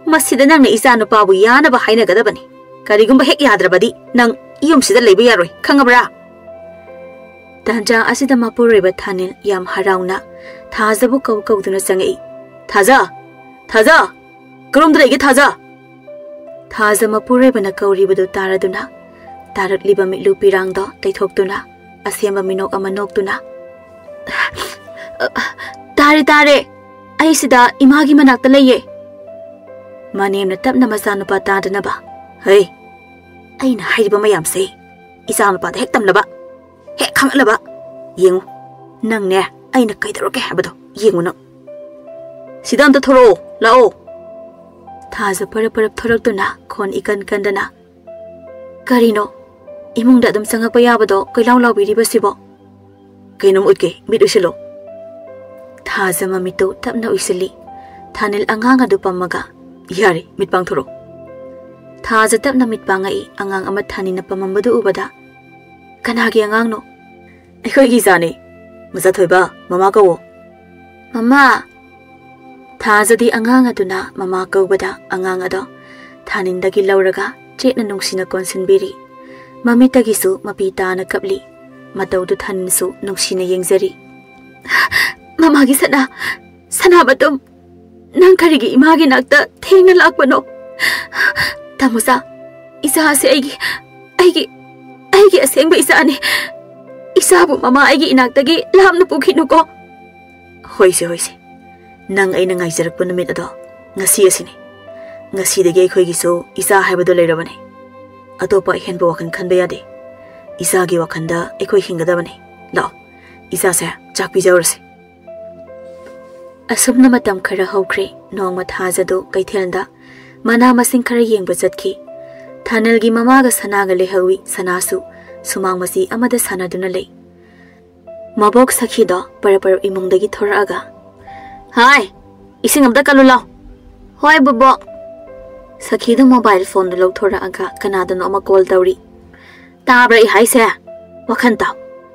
ꯃꯁꯤꯗ ꯅꯪꯅ ꯏꯆꯥ ꯅꯨꯄꯥꯕꯨ ꯌꯥꯅꯕ ꯍꯥꯏꯅꯒꯗꯕꯅꯤ꯫ ꯀꯔꯤꯒꯨꯝꯕ ꯍꯦꯛ ꯌꯥꯗ꯭ꯔꯕꯗꯤ ꯅꯪ ꯌꯨꯝꯁꯤꯗ ꯂꯩꯕ ꯌꯥꯔꯣꯏ, ꯈꯪꯉꯕ꯭ꯔꯥ? ꯇꯥꯟꯖꯥ ꯑꯁꯤꯗ ꯃꯄꯨꯔꯣꯏꯕ ꯊꯥꯅꯤꯜ ꯌꯥꯝ ꯍꯔꯥꯎꯅ ꯊꯥꯖꯕꯨ ꯀꯧ ꯀꯧꯗꯨꯅ ꯆꯪꯉꯛꯏ꯫ "ꯊꯥꯖ! ꯊꯥꯖ! ꯀꯔꯣꯝꯗ ꯂꯩꯒꯦ, ꯊꯥꯖ?" ꯊꯥꯖ ꯃꯄꯨꯔꯣꯏꯕꯅ ꯀꯧꯔꯤꯕꯗꯨ ꯇꯥꯔꯗꯨꯅ ꯇꯥꯔꯛꯂꯤꯕ ꯃꯤꯠꯂꯨ ꯄꯤꯔꯥꯡꯗꯣ ꯇꯩꯊꯣꯛꯇꯨꯅ ꯑꯁꯦꯝꯕ ꯃꯤꯅꯣꯛ ꯑꯃ ꯅꯣꯛꯇꯨꯅ, "ꯇꯥꯔꯦ, ꯇꯥꯔꯦ꯫ ꯑꯩ ꯁꯤꯗ ꯏꯃꯥꯒꯤ ꯃꯅꯥꯛꯇ ꯂꯩꯌꯦ꯫" ꯃꯅꯦꯝꯅ ꯇꯞꯅ ꯃꯆꯥꯅꯨꯄꯥ ꯇꯥꯗꯅꯕ, "ꯍꯩ, ꯑꯩꯅ ꯍꯥꯏꯔꯤꯕ ꯃꯌꯥꯝꯁꯦ ꯏꯆꯥꯅꯨꯄꯥꯗ ꯍꯦꯛ ꯇꯝꯂꯕ, ꯍꯦꯛ ꯈꯪꯍꯜꯂꯕ, ꯌꯦꯡꯉꯨ, ꯅꯪꯅꯦ, ꯑꯩꯅ ꯀꯩꯗꯧꯔꯒꯦ ꯍꯥꯏꯕꯗꯣ ꯌꯦꯡꯉꯨ ꯅꯪ꯫ ꯁꯤꯗ ꯑꯝꯇ ꯊꯣꯔꯛꯑꯣ, ꯂꯥꯛꯑꯣ꯫ ꯊꯥꯖ ꯄꯔꯞ ꯄꯔꯞ ꯊꯣꯔꯛꯇꯨꯅ ꯈꯣꯟ ꯏꯀꯟ ꯀꯟꯗꯅ, "ꯀꯔꯤꯅꯣ? ꯏꯃꯨꯡꯗ ꯑꯗꯨꯝ ꯆꯪꯉꯛꯄ ꯌꯥꯕꯗꯣ ꯀꯣꯏꯂꯥꯎ ꯂꯥꯎꯕꯤꯔꯤꯕꯁꯤꯕꯣ?" "ꯀꯩꯅꯣꯝ ꯎꯠꯀꯦ, ꯃꯤꯠ ꯎꯏꯁꯤꯜꯂꯣ꯫" ꯊꯥꯖ ꯃꯃꯤꯠꯇꯨ ꯇꯞꯅ ꯎꯏꯁꯤꯜꯂꯤ꯫ ꯊꯥꯅꯤꯜ ꯑꯉꯥꯡ ꯑꯗꯨ ꯄꯝꯃꯒ, "ꯌꯥꯔꯦ, ꯃꯤꯠ ꯄꯥꯡꯊꯣꯔꯛꯑꯣ꯫" ꯊꯥꯖ ꯇꯞꯅ ꯃꯤꯠ ꯄꯥꯡꯉꯛꯏ꯫ ꯑꯉꯥꯡ ꯑꯃ ꯊꯥꯅꯤꯜꯅ ꯄꯝꯃꯝꯕꯗꯨ ꯎꯕꯗ, "ꯀꯅꯥꯒꯤ ꯑꯉꯥꯡꯅꯣ?" "ꯑꯩꯈꯣꯏꯒꯤ ꯏꯆꯥꯅꯤ꯫ ꯃꯆꯥꯊꯣꯏꯕ, ꯃꯃꯥ ꯀꯧꯋꯣ꯫" "ꯃꯃꯥ!" ꯊꯥꯖꯗꯤ ꯑꯉꯥꯡ ꯑꯗꯨꯅ ꯃꯃꯥ ꯀꯧꯕꯗ ꯑꯉꯥꯡ ꯑꯗꯣ ꯊꯥꯅꯤꯟꯗꯒꯤ ꯂꯧꯔꯒ ꯆꯦꯠꯅ ꯅꯨꯡꯁꯤꯅ ꯀꯣꯟꯁꯤꯟꯕꯤꯔꯤ꯫ ꯃꯃꯤꯠꯇꯒꯤꯁꯨ ꯃꯄꯤ ꯇꯥꯅ ꯀꯞꯂꯤ꯫ ꯃꯇꯧꯗꯨ ꯊꯥꯅꯤꯟꯁꯨ ꯅꯨꯡꯁꯤꯅ ꯌꯦꯡꯖꯔꯤ꯫ "ꯃꯃꯥꯒꯤ ꯁꯅꯥ, ꯁꯅꯥ ꯃꯇꯨꯝ, ꯅꯪ ꯀꯔꯤꯒꯤ ꯏꯃꯥꯒꯤ ꯅꯥꯛꯇ ꯊꯦꯡꯅ ꯂꯥꯛꯄꯅꯣ? ꯇꯥꯃꯣꯆꯥ, ꯏꯆꯥ ꯑꯁꯤ ꯑꯩꯒꯤ, ꯑꯩꯒꯤ, ꯑꯩꯒꯤ ꯑꯁꯦꯡꯕ ꯏꯆꯥꯅꯤ꯫ ꯏꯆꯥꯕꯨ ꯃꯃꯥ ꯑꯩꯒꯤ ꯏꯅꯥꯛꯇꯒꯤ ꯂꯥꯞꯅ ꯄꯨꯈꯤꯅꯨꯀꯣ꯫" "ꯍꯣꯏꯁꯦ, ꯍꯣꯏꯁꯦ꯫ ꯅꯪ ꯑꯩꯅ ꯉꯥꯏꯖꯔꯛꯄ ꯅꯨꯃꯤꯠ ꯑꯗꯣ ꯉꯁꯤ ꯑꯁꯤꯅꯤ꯫ ꯉꯁꯤꯗꯒꯤ ꯑꯩꯈꯣꯏꯒꯤꯁꯨ ꯏꯆꯥ ꯍꯥꯏꯕꯗꯣ ꯂꯩꯔꯕꯅꯤ꯫ ꯑꯇꯣꯞꯄ ꯑꯍꯦꯟꯕ ꯋꯥꯈꯜ ꯈꯟꯕ ꯌꯥꯗꯦ꯫ ꯏꯆꯥꯒꯤ ꯋꯥꯈꯜꯗ ꯑꯩꯈꯣꯏ ꯍꯤꯡꯒꯗꯕꯅꯤ꯫ ꯂꯥꯛꯑꯣ, ꯏꯆꯥꯁꯦ ꯆꯥꯛ ꯄꯤꯖꯍꯧꯔꯁꯦ꯫" ꯑꯁꯨꯝꯅ ꯃꯇꯝ ꯈꯔ ꯍꯧꯈ꯭ꯔꯦ꯫ ꯅꯣꯡꯃ ꯊꯥꯖꯗꯨ ꯀꯩꯊꯦꯜꯗ ꯃꯅꯥ ꯃꯁꯤꯡ ꯈꯔ ꯌꯦꯡꯕ ꯆꯠꯈꯤ꯫ ꯊꯥꯅꯤꯜꯒꯤ ꯃꯃꯥꯒ ꯁꯅꯥꯒ ꯂꯩꯍꯧꯏ꯫ ꯁꯅꯥꯁꯨ ꯁꯨꯃꯥꯡ ꯃꯆꯤ ꯑꯃꯗ ꯁꯥꯟꯅꯗꯨꯅ ꯂꯩ꯫ ꯃꯕꯣꯛ ꯁꯈꯤꯗꯣ ꯄꯔꯞ ꯄꯔꯞ ꯏꯃꯨꯡꯗꯒꯤ ꯊꯣꯔꯛꯑꯒ, "ꯍꯥꯏ, ꯏꯁꯤꯡ ꯑꯝꯇ ꯀꯜꯂꯨ ꯂꯥꯎ꯫" "ꯍꯣꯏ, ꯕꯣꯕꯣꯛ꯫" ꯁꯈꯤꯗꯨ ꯃꯣꯕꯥꯏꯜ ꯐꯣꯟꯗꯨ ꯂꯧꯊꯣꯔꯛꯑꯒ ꯀꯅꯥꯗꯅꯣ ꯑꯃ ꯀꯣꯜ ꯇꯧꯔꯤ꯫ "ꯇꯥꯕ꯭ꯔꯥ ꯑꯩ ꯍꯥꯏꯁꯦ? ꯋꯥꯈꯟ ꯇꯥꯎ꯫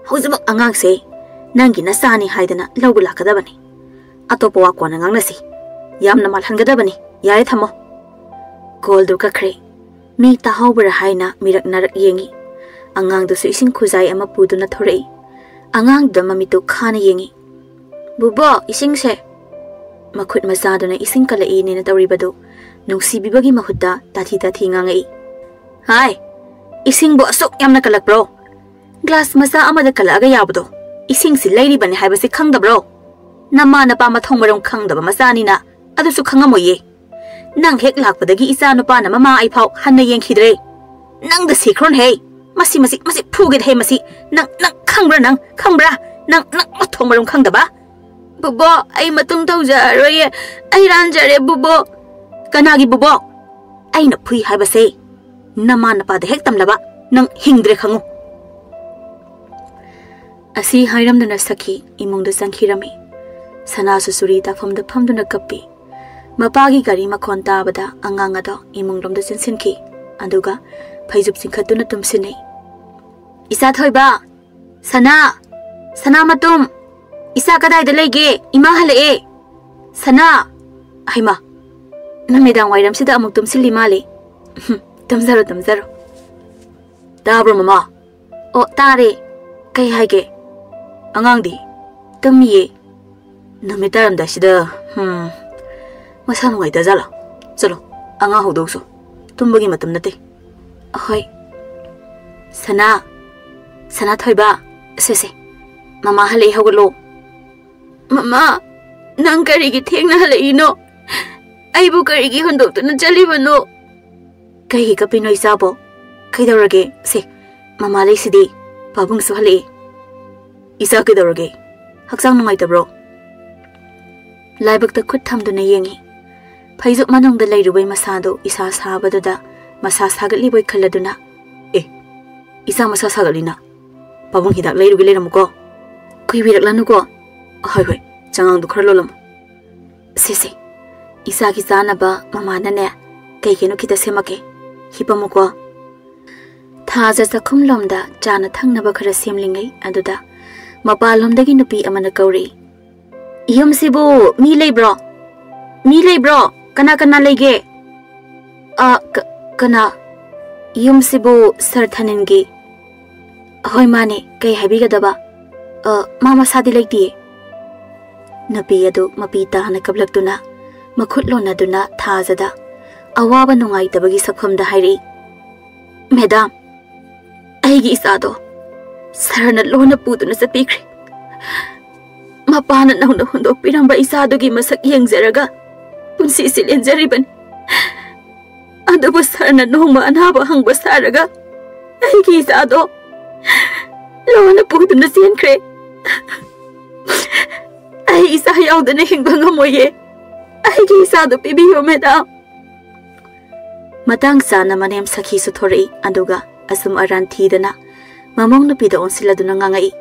ꯍꯧꯖꯤꯛꯃꯛ ꯑꯉꯥꯡꯁꯦ ꯅꯪꯒꯤ ꯅꯆꯥꯅꯤ ꯍꯥꯏꯗꯅ ꯂꯧꯕ ꯂꯥꯛꯀꯗꯕꯅꯤ꯫ ꯑꯇꯣꯞꯄ ꯋꯥ ꯀꯣꯟꯅ ꯉꯥꯡꯅꯁꯤ꯫ ꯌꯥꯝꯅ ꯃꯥꯜꯍꯟꯒꯗꯕꯅꯤ꯫ ꯌꯥꯔꯦ, ꯊꯝꯃꯣ꯫" ꯀꯣꯜꯗꯨ ꯀꯛꯈ꯭ꯔꯦ꯫ ꯃꯤ ꯇꯥꯍꯧꯕ꯭ꯔꯥ ꯍꯥꯏꯅ ꯃꯤꯔꯛ ꯅꯥꯔꯛ ꯌꯦꯡꯉꯤ꯫ ꯑꯉꯥꯡꯗꯨꯁꯨ ꯏꯁꯤꯡ ꯈꯨꯖꯥꯏ ꯑꯃ ꯄꯨꯗꯨꯅ ꯊꯣꯔꯛꯏ꯫ ꯑꯉꯥꯡꯗꯨꯗ ꯃꯃꯤꯠꯇꯨ ꯈꯥꯅ ꯌꯦꯡꯉꯤ꯫ "ꯕꯨꯕꯣꯛ, ꯏꯁꯤꯡꯁꯦ꯫" ꯃꯈꯨꯠ ꯃꯆꯥꯗꯨꯅ ꯏꯁꯤꯡ ꯀꯜꯂꯛꯏꯅꯦꯅ ꯇꯧꯔꯤꯕꯗꯨ ꯅꯨꯡꯁꯤꯕꯤꯕꯒꯤ ꯃꯍꯨꯠꯇ ꯇꯥꯊꯤ ꯇꯥꯊꯤ ꯉꯥꯡꯉꯛꯏ꯫ "ꯍꯥꯏ, ꯏꯁꯤꯡꯕꯨ ꯑꯁꯨꯛ ꯌꯥꯝꯅ ꯀꯜꯂꯛꯄ꯭ꯔꯣ? ꯒ꯭ꯂꯥꯁ ꯃꯆꯥ ꯑꯃꯗ ꯀꯜꯂꯛꯑꯒ ꯌꯥꯕꯗꯣ꯫ ꯏꯁꯤꯡꯁꯤ ꯂꯩꯔꯤꯕꯅꯤ ꯍꯥꯏꯕꯁꯤ ꯈꯪꯗꯕ꯭ꯔꯣ? ꯅꯃꯥ ꯅꯄꯥ ꯃꯊꯣꯡ ꯃꯔꯝ ꯈꯪꯗꯕ ꯃꯆꯥꯅꯤꯅ ꯑꯗꯨꯁꯨ ꯈꯪꯉꯝꯃꯣꯏꯌꯦ꯫ ꯅꯪ ꯍꯦꯛ ꯂꯥꯛꯄꯗꯒꯤ ꯏꯆꯥ ꯅꯨꯄꯥꯅ ꯃꯃꯥ ꯑꯩꯐꯥꯎ ꯍꯟꯅ ꯌꯦꯡꯈꯤꯗ꯭ꯔꯦ꯫ ꯅꯪꯗ ꯁꯤꯈ꯭ꯔꯣꯅꯍꯦ꯫ ꯃꯁꯤ, ꯃꯁꯤ, ꯃꯁꯤ ꯐꯨꯒꯦꯗ ꯍꯦ, ꯃꯁꯤ꯫ ꯅꯪ, ꯅꯪ ꯈꯪꯕ꯭ꯔꯥ, ꯅꯪ ꯈꯪꯕ꯭ꯔꯥ? ꯅꯪ, ꯅꯪ ꯃꯊꯣꯡ ꯃꯔꯝ ꯈꯪꯗꯕ? ꯕꯣꯕꯣꯛ, ꯑꯩ ꯃꯇꯨꯡ ꯇꯧꯖꯔꯔꯣꯏꯌꯦ꯫ ꯑꯩ ꯂꯥꯟꯖꯔꯦ, ꯕꯣꯕꯣꯛ꯫ ꯀꯅꯥꯒꯤ ꯕꯣꯕꯣꯛ? ꯑꯩꯅ ꯐꯨꯏ ꯍꯥꯏꯕꯁꯦ ꯅꯃꯥ ꯅꯄꯥꯗ ꯍꯦꯛ ꯇꯝꯂꯕ ꯅꯪ ꯍꯤꯡꯗ꯭ꯔꯦ ꯈꯪꯉꯨ꯫ ꯑꯁꯤ ꯍꯥꯏꯔꯝꯗꯨꯅ ꯁꯈꯤ ꯏꯃꯨꯡꯗ ꯆꯪꯈꯤꯔꯝꯃꯤ꯫ ꯁꯅꯥꯁꯨ ꯆꯨꯔꯤ ꯇꯥꯐꯝꯗ ꯐꯝꯗꯨꯅ ꯀꯞꯄꯤ꯫ ꯃꯄꯥꯒꯤ ꯒꯥꯔꯤ ꯃꯈꯣꯟ ꯇꯥꯕꯗ ꯑꯉꯥꯡ ꯑꯗꯣ ꯏꯃꯨꯡꯂꯣꯝꯗ ꯆꯦꯟꯁꯤꯟꯈꯤ꯫ ꯑꯗꯨꯒ ꯐꯩꯖꯨꯞ ꯆꯤꯡꯈꯠꯇꯨꯅ ꯇꯨꯝꯁꯤꯟꯅꯩ꯫ "ꯏꯆꯥ ꯊꯣꯏꯕ! ꯁꯅꯥ! ꯁꯅꯥ ꯃꯇꯨꯝ! ꯏꯆꯥ ꯀꯗꯥꯏꯗ ꯂꯩꯒꯦ? ꯏꯃꯥ ꯍꯜꯂꯛꯑꯦ! ꯁꯅꯥ!" "ꯍꯩꯃꯥ! ꯅꯨꯃꯤꯗꯥꯡ ꯋꯥꯏꯔꯝꯁꯤꯗ ꯑꯃꯨꯛ ꯇꯨꯝꯁꯤꯜꯂꯤ ꯃꯥꯜꯂꯤ꯫ ꯍꯨꯝ, ꯇꯨꯝꯖꯔꯣ, ꯇꯨꯝꯖꯔꯣ꯫ ꯇꯥꯕ꯭ꯔꯣ, ꯃꯃꯥ?" "ꯑꯣ, ꯇꯥꯔꯦ꯫ ꯀꯩ ꯍꯥꯏꯒꯦ?" "ꯑꯉꯥꯡꯗꯤ?" "ꯇꯨꯝꯃꯤꯌꯦ꯫" "ꯅꯨꯃꯤꯠ ꯇꯥꯔꯝꯗꯥꯏꯁꯤꯗ, ꯍꯨꯝ, ꯃꯁꯥ ꯅꯨꯡꯉꯥꯏꯇꯖꯥꯠꯂꯣ? ꯆꯠꯂꯣ, ꯑꯉꯥꯡ ꯍꯧꯗꯣꯛꯎꯆꯣ꯫ ꯇꯨꯝꯕꯒꯤ ꯃꯇꯝ ꯅꯠꯇꯦ꯫" "ꯍꯣꯏ꯫" "ꯁꯅꯥ, ꯁꯅꯥ ꯊꯣꯏꯕ, ꯁꯦ, ꯁꯦ, ꯃꯃꯥ ꯍꯜꯂꯛꯏ, ꯍꯧꯒꯠꯂꯣ꯫" "ꯃꯃꯥ, ꯅꯪ ꯀꯔꯤꯒꯤ ꯊꯦꯡꯅ ꯍꯜꯂꯛꯏꯅꯣ? ꯑꯩꯕꯨ ꯀꯔꯤꯒꯤ ꯍꯨꯟꯗꯣꯛꯇꯨꯅ ꯆꯠꯂꯤꯕꯅꯣ?" "ꯀꯩꯒꯤ ꯀꯞꯄꯤꯅꯣ ꯏꯆꯥꯕꯣ? ꯀꯩꯗꯧꯔꯒꯦ? ꯁꯦ, ꯃꯃꯥ ꯂꯩꯁꯤꯗꯤ, ꯄꯥꯕꯨꯡꯁꯨ ꯍꯜꯂꯛꯏ꯫" "ꯏꯆꯥ ꯀꯩꯗꯧꯔꯒꯦ? ꯍꯛꯆꯥꯡ ꯅꯨꯡꯉꯥꯏꯇꯕ꯭ꯔꯣ?" ꯂꯥꯏꯕꯛꯇ ꯈꯨꯠ ꯊꯝꯗꯨꯅ ꯌꯦꯡꯉꯤ꯫ ꯐꯩꯖꯨꯞ ꯃꯅꯨꯡꯗ ꯂꯩꯔꯨꯕꯩ ꯃꯁꯥꯗꯨ ꯏꯁꯥ ꯁꯥꯕꯗꯨꯗ ꯃꯁꯥ ꯁꯥꯒꯠꯂꯤꯕꯣꯏ ꯈꯜꯂꯗꯨꯅ, "ꯑꯦ, ꯏꯆꯥ ꯃꯁꯥ ꯁꯥꯒꯠꯂꯤꯅ? ꯄꯥꯕꯨꯡ ꯍꯤꯗꯥꯛ ꯂꯩꯔꯨꯒꯦ, ꯂꯩꯔꯝꯃꯨꯀꯣ꯫ ꯀꯨꯏꯕꯤꯔꯛꯂꯅꯨꯀꯣ꯫ ꯍꯣꯏ, ꯍꯣꯏ, ꯆꯉꯥꯡꯗꯨ ꯈꯔ ꯂꯣꯜꯂꯝꯃꯨ꯫ ꯁꯦ, ꯁꯦ, ꯏꯆꯥꯒꯤ ꯆꯥꯅꯕ ꯃꯃꯥꯅꯅꯦ ꯀꯩ ꯀꯩꯅꯣ ꯈꯤꯇ ꯁꯦꯝꯃꯛꯀꯦ꯫ ꯍꯤꯞꯄꯝꯃꯨꯀꯣ꯫" ꯊꯥꯖ ꯆꯥꯛꯈꯨꯝꯂꯣꯝꯗ ꯆꯥꯅ ꯊꯛꯅꯕ ꯈꯔ ꯁꯦꯝꯂꯤꯉꯩ ꯑꯗꯨꯗ ꯃꯄꯥꯟꯂꯣꯝꯗꯒꯤ ꯅꯨꯄꯤ ꯑꯃꯅ ꯀꯧꯔꯛꯏ꯫ "ꯌꯨꯝꯁꯤꯕꯨ ꯃꯤ ꯂꯩꯕ꯭ꯔꯣ? ꯃꯤ ꯂꯩꯕ꯭ꯔꯣ? ꯀꯅꯥ ꯀꯅꯥ ꯂꯩꯒꯦ?" "ꯑ, ꯀ-, ꯀꯅꯥ? ꯌꯨꯝꯁꯤꯕꯨ ꯁꯥꯔ ꯊꯥꯅꯤꯟꯒꯤ?" "ꯍꯣꯏ, ꯃꯥꯅꯦ꯫ ꯀꯩ ꯍꯥꯏꯕꯤꯒꯗꯕ?" "ꯑ, ꯃꯥ ꯃꯁꯥꯗꯤ ꯂꯩꯇꯤꯌꯦ꯫" ꯅꯨꯄꯤ ꯑꯗꯨ ꯃꯄꯤ ꯇꯥꯅ ꯀꯞꯂꯛꯇꯨꯅ ꯃꯈꯨꯠ ꯂꯣꯟꯅꯗꯨꯅ ꯊꯥꯖꯗ ꯑꯋꯥꯕ ꯅꯨꯡꯉꯥꯏꯇꯕꯒꯤ ꯁꯛꯐꯝꯗ ꯍꯥꯏꯔꯛꯏ, "ꯃꯦꯗꯥꯝ, ꯑꯩꯒꯤ ꯏꯆꯥꯗꯣ ꯁꯥꯔꯅ ꯂꯣꯟꯅ ꯄꯨꯗꯨꯅ ꯆꯠꯄꯤꯈ꯭ꯔꯦ꯫ ꯃꯄꯥꯅ ꯅꯧꯅ ꯍꯨꯟꯗꯣꯛꯄꯤꯔꯝꯕ ꯏꯆꯥꯗꯨꯒꯤ ꯃꯁꯛ ꯌꯦꯡꯖꯔꯒ ꯄꯨꯟꯁꯤꯁꯤ ꯂꯦꯟꯖꯔꯤꯕꯅꯤ꯫ ꯑꯗꯨꯕꯨ ꯁꯥꯔꯅ ꯅꯣꯡꯃ ꯑꯅꯥꯕ ꯍꯪꯕ ꯁꯥꯔꯒ ꯑꯩꯒꯤ ꯏꯆꯥꯗꯣ ꯂꯣꯟꯅ ꯄꯨꯗꯨꯅ ꯆꯦꯟꯈ꯭ꯔꯦ꯫ ꯑꯩ ꯏꯆꯥ ꯌꯥꯎꯗꯅ ꯍꯤꯡꯕ ꯉꯝꯃꯣꯏꯌꯦ꯫ ꯑꯩꯒꯤ ꯏꯆꯥꯗꯣ ꯄꯤꯕꯤꯌꯨ, ꯃꯦꯗꯥꯝ꯫ ꯃꯇꯥꯡ ꯆꯥꯅ ꯃꯅꯦꯝ ꯁꯈꯤꯁꯨ ꯊꯣꯔꯛꯏ, ꯑꯗꯨꯒ ꯑꯁꯨꯝ ꯑꯔꯥꯟ ꯊꯤꯗꯅ ꯃꯃꯧ ꯅꯨꯄꯤꯗ ꯑꯣꯟꯁꯤꯜꯂꯗꯨꯅ ꯉꯥꯡꯉꯛꯏ,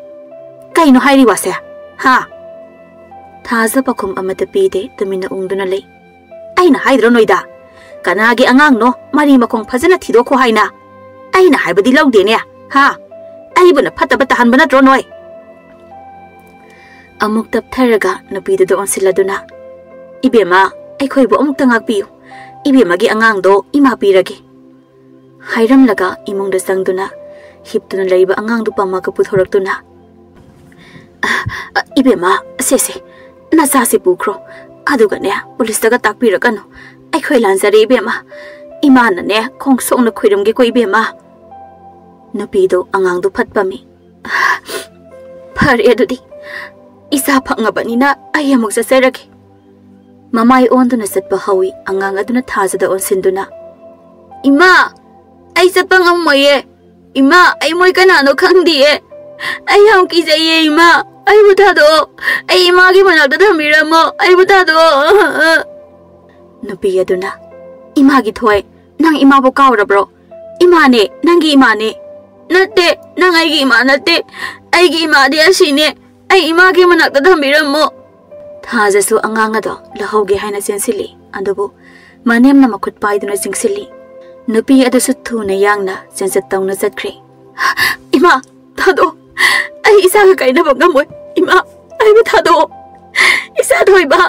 "ꯀꯩꯅꯣ ꯍꯥꯏꯔꯤ ꯋꯥꯁꯦ? ꯍꯥ?" ꯊꯥꯖ ꯄꯥꯎꯈꯨꯝ ꯑꯃꯠꯇ ꯄꯤꯗꯦ, ꯇꯨꯃꯤꯟꯅ ꯎꯪꯗꯨꯅ ꯂꯩ꯫ "ꯑꯩꯅ ꯍꯥꯏꯗ꯭ꯔꯣ ꯅꯣꯏꯗ? ꯀꯅꯥꯒꯤ ꯑꯉꯥꯡꯅꯣ ꯃꯔꯤ ꯃꯈꯣꯡ ꯐꯖꯅ ꯊꯤꯗꯣꯛꯈꯣ ꯍꯥꯏꯅ? ꯑꯩꯅ ꯍꯥꯏꯕꯗꯤ ꯂꯧꯗꯦꯅꯦ, ꯍꯥ? ꯑꯩꯕꯨꯅ ꯐꯠꯇꯕ ꯇꯥꯍꯟꯕ ꯅꯠꯇ꯭ꯔꯣ ꯅꯣꯏ?" ꯑꯃꯨꯛ ꯇꯞꯊꯔꯒ ꯅꯨꯄꯤꯗꯨꯗ ꯑꯣꯟꯁꯤꯜꯂꯗꯨꯅ, "ꯏꯕꯦꯝꯃ, ꯑꯩꯈꯣꯏꯕꯨ ꯑꯃꯨꯛꯇ ꯉꯥꯛꯄꯤꯌꯨ꯫ ꯏꯕꯦꯝꯃꯒꯤ ꯑꯉꯥꯡꯗꯣ ꯏꯃꯥ ꯄꯤꯔꯒꯦ꯫" ꯍꯥꯏꯔꯝꯂꯒ ꯏꯃꯨꯡꯗ ꯆꯪꯗꯨꯅ ꯍꯤꯞꯇꯨꯅ ꯂꯩꯕ ꯑꯉꯥꯡꯗꯨ ꯄꯝꯃꯒ ꯄꯨꯊꯣꯔꯛꯇꯨꯅ, "ꯑ, ꯑ, ꯏꯕꯦꯝꯃ, ꯁꯦ, ꯁꯦ, ꯅꯆꯥꯁꯤ ꯄꯨꯈ꯭ꯔꯣ꯫ ꯑꯗꯨꯒꯅꯦ, ꯄꯨꯂꯤꯁꯇꯒ ꯇꯥꯛꯄꯤꯔꯛꯀꯅꯨ꯫ ꯑꯩꯈꯣꯏ ꯂꯥꯟꯖꯔꯦ ꯏꯕꯦꯝꯃ꯫ ꯏꯃꯥꯅꯅꯦ, ꯈꯣꯡ ꯁꯣꯛꯅ ꯈꯣꯏꯔꯝꯒꯦꯀꯣ ꯏꯕꯦꯝꯃ꯫" ꯅꯨꯄꯤꯗꯣ ꯑꯉꯥꯡꯗꯨ ꯐꯠ ꯄꯝꯃꯤ꯫ "ꯐꯔꯦ ꯑꯗꯨꯗꯤ, ꯏꯆꯥ ꯐꯪꯉꯕꯅꯤꯅ ꯑꯩ ꯑꯃꯨꯛ ꯆꯠꯆꯔꯒꯦ꯫" ꯃꯃꯥꯏ ꯑꯣꯟꯗꯨꯅ ꯆꯠꯄ ꯍꯧꯏ꯫ ꯑꯉꯥꯡ ꯑꯗꯨꯅ ꯊꯥꯖꯗ ꯑꯣꯟꯁꯤꯟꯗꯨꯅ, "ꯏꯃꯥ, ꯑꯩ ꯆꯠꯄ ꯉꯝꯃꯣꯏꯌꯦ꯫ ꯏꯃꯥ, ꯑꯩ ꯃꯣꯏ ꯀꯅꯥꯅꯣ ꯈꯪꯗꯤꯌꯦ꯫ ꯑꯩ ꯌꯥꯝ ꯀꯤꯖꯩꯌꯦ ꯏꯃꯥ꯫ ꯑꯩꯕꯨ ꯊꯥꯗꯣꯛꯑꯣ꯫ ꯑꯩ ꯏꯃꯥꯒꯤ ꯃꯅꯥꯛꯇ ꯊꯝꯕꯤꯔꯝꯃꯣ꯫ ꯑꯩꯕꯨ ꯊꯥꯗꯣꯛꯑꯣ꯫" ꯅꯨꯄꯤ ꯑꯗꯨꯅ, "ꯏꯃꯥꯒꯤ ꯊꯣꯏ, ꯅꯪ ꯏꯃꯥꯕꯨ ꯀꯥꯎꯔꯕ꯭ꯔꯣ? ꯏꯃꯥꯅꯦ, ꯅꯪꯒꯤ ꯏꯃꯥꯅꯦ꯫" "ꯅꯠꯇꯦ, ꯅꯪ ꯑꯩꯒꯤ ꯏꯃꯥ ꯅꯠꯇꯦ꯫ ꯑꯩꯒꯤ ꯏꯃꯥꯗꯤ ꯑꯁꯤꯅꯦ꯫ ꯑꯩ ꯏꯃꯥꯒꯤ ꯃꯅꯥꯛꯇ ꯊꯝꯕꯤꯔꯝꯃꯣ꯫" ꯊꯥꯖꯁꯨ ꯑꯉꯥꯡ ꯑꯗꯣ ꯂꯧꯍꯧꯒꯦ ꯍꯥꯏꯅ ꯆꯦꯟꯁꯤꯜꯂꯤ꯫ ꯑꯗꯨꯕꯨ ꯃꯅꯦꯝꯅ ꯃꯈꯨꯠ ꯄꯥꯏꯗꯨꯅ ꯆꯤꯡꯁꯤꯜꯂꯤ꯫ ꯅꯨꯄꯤ ꯑꯗꯨꯁꯨ ꯊꯨꯅ ꯌꯥꯡꯅ ꯆꯦꯟꯆꯠ ꯇꯧꯅ ꯆꯠꯈ꯭ꯔꯦ꯫ "ꯏꯃꯥ, ꯊꯥꯗꯣꯛꯑꯣ꯫ ꯑꯩ ꯏꯆꯥꯒ ꯀꯥꯏꯅꯕ ꯉꯝꯃꯣꯏ꯫ ꯏꯃꯥ, ꯑꯩꯕꯨ ꯊꯥꯗꯣꯛꯑꯣ꯫ ꯏꯆꯥ ꯊꯣꯏꯕ,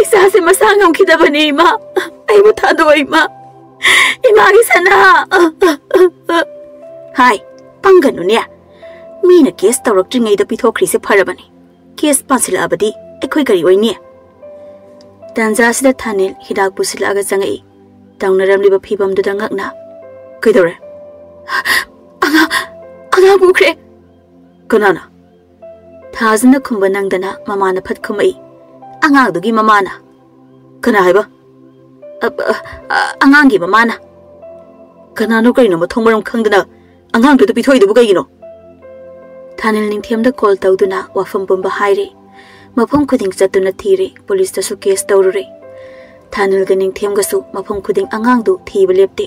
ꯏꯆꯥꯁꯦ ꯃꯁꯥ ꯉꯝꯈꯤꯗꯕꯅꯦ ꯏꯃꯥ꯫ ꯑꯩꯕꯨ ꯊꯥꯗꯣꯛꯑꯣ ꯏꯃꯥ꯫ ꯏꯃꯥꯒꯤ ꯁꯅꯥ꯫" "ꯍꯥꯏ, ꯄꯪꯒꯅꯨꯅꯦ꯫ ꯃꯤꯅ ꯀꯦꯁ ꯇꯧꯔꯛꯇ꯭ꯔꯤꯉꯩꯗ ꯄꯤꯊꯣꯛꯈ꯭ꯔꯤꯁꯦ ꯐꯔꯕꯅꯤ꯫ ꯀꯦꯁ ꯄꯥꯟꯁꯤꯜꯂꯛꯑꯕꯗꯤ ꯑꯩꯈꯣꯏ ꯀꯔꯤ ꯑꯣꯏꯅꯤ?" ꯇꯥꯟꯖꯥꯁꯤꯗ ꯊꯥꯅꯤꯜ ꯍꯤꯗꯥꯛ ꯄꯨꯁꯤꯜꯂꯛꯑꯒ ꯆꯪꯉꯛꯏ꯫ ꯇꯧꯅꯔꯝꯂꯤꯕ ꯐꯤꯕꯝꯗꯨꯗ ꯉꯛꯅ, "ꯀꯩꯗꯧꯔꯦ?" "ꯑꯉꯥꯡ, ꯑꯉꯥꯡ ꯄꯨꯈ꯭ꯔꯦ꯫" "ꯀꯅꯥꯅ?" ꯊꯥꯖꯅ ꯈꯨꯝꯕ ꯅꯪꯗꯅ ꯃꯃꯥꯅ ꯐꯠ ꯈꯨꯝꯃꯛꯏ꯫ "ꯑꯉꯥꯡꯗꯨꯒꯤ ꯃꯃꯥꯅ?" "ꯀꯅꯥ ꯍꯥꯏꯕ?" "ꯑ, ꯑ, ꯑ, ꯑꯉꯥꯡꯒꯤ ꯃꯃꯥꯅ꯫" "ꯀꯅꯥꯅꯣ ꯀꯔꯤꯅꯣ ꯃꯊꯣꯡ ꯃꯔꯝ ꯈꯪꯗꯅ ꯑꯉꯥꯡꯗꯨꯗ ꯄꯤꯊꯣꯛꯏꯗꯨꯕꯨ ꯀꯩꯒꯤꯅꯣ?" ꯊꯥꯅꯤꯜ ꯅꯤꯡꯊꯦꯝꯗ ꯀꯣꯜ ꯇꯧꯗꯨꯅ ꯋꯥꯐꯝ ꯄꯨꯝꯕ ꯍꯥꯏꯔꯦ꯫ ꯃꯐꯝ ꯈꯨꯗꯤꯡ ꯆꯠꯇꯨꯅ ꯊꯤꯔꯦ, ꯄꯨꯂꯤꯁꯇꯁꯨ ꯀꯦꯁ ꯇꯧꯔꯨꯔꯦ꯫ ꯊꯥꯅꯤꯜꯒ ꯅꯤꯡꯊꯦꯝꯒꯁꯨ ꯃꯐꯝ ꯈꯨꯗꯤꯡ ꯑꯉꯥꯡꯗꯨ ꯊꯤꯕ ꯂꯦꯞꯇꯦ꯫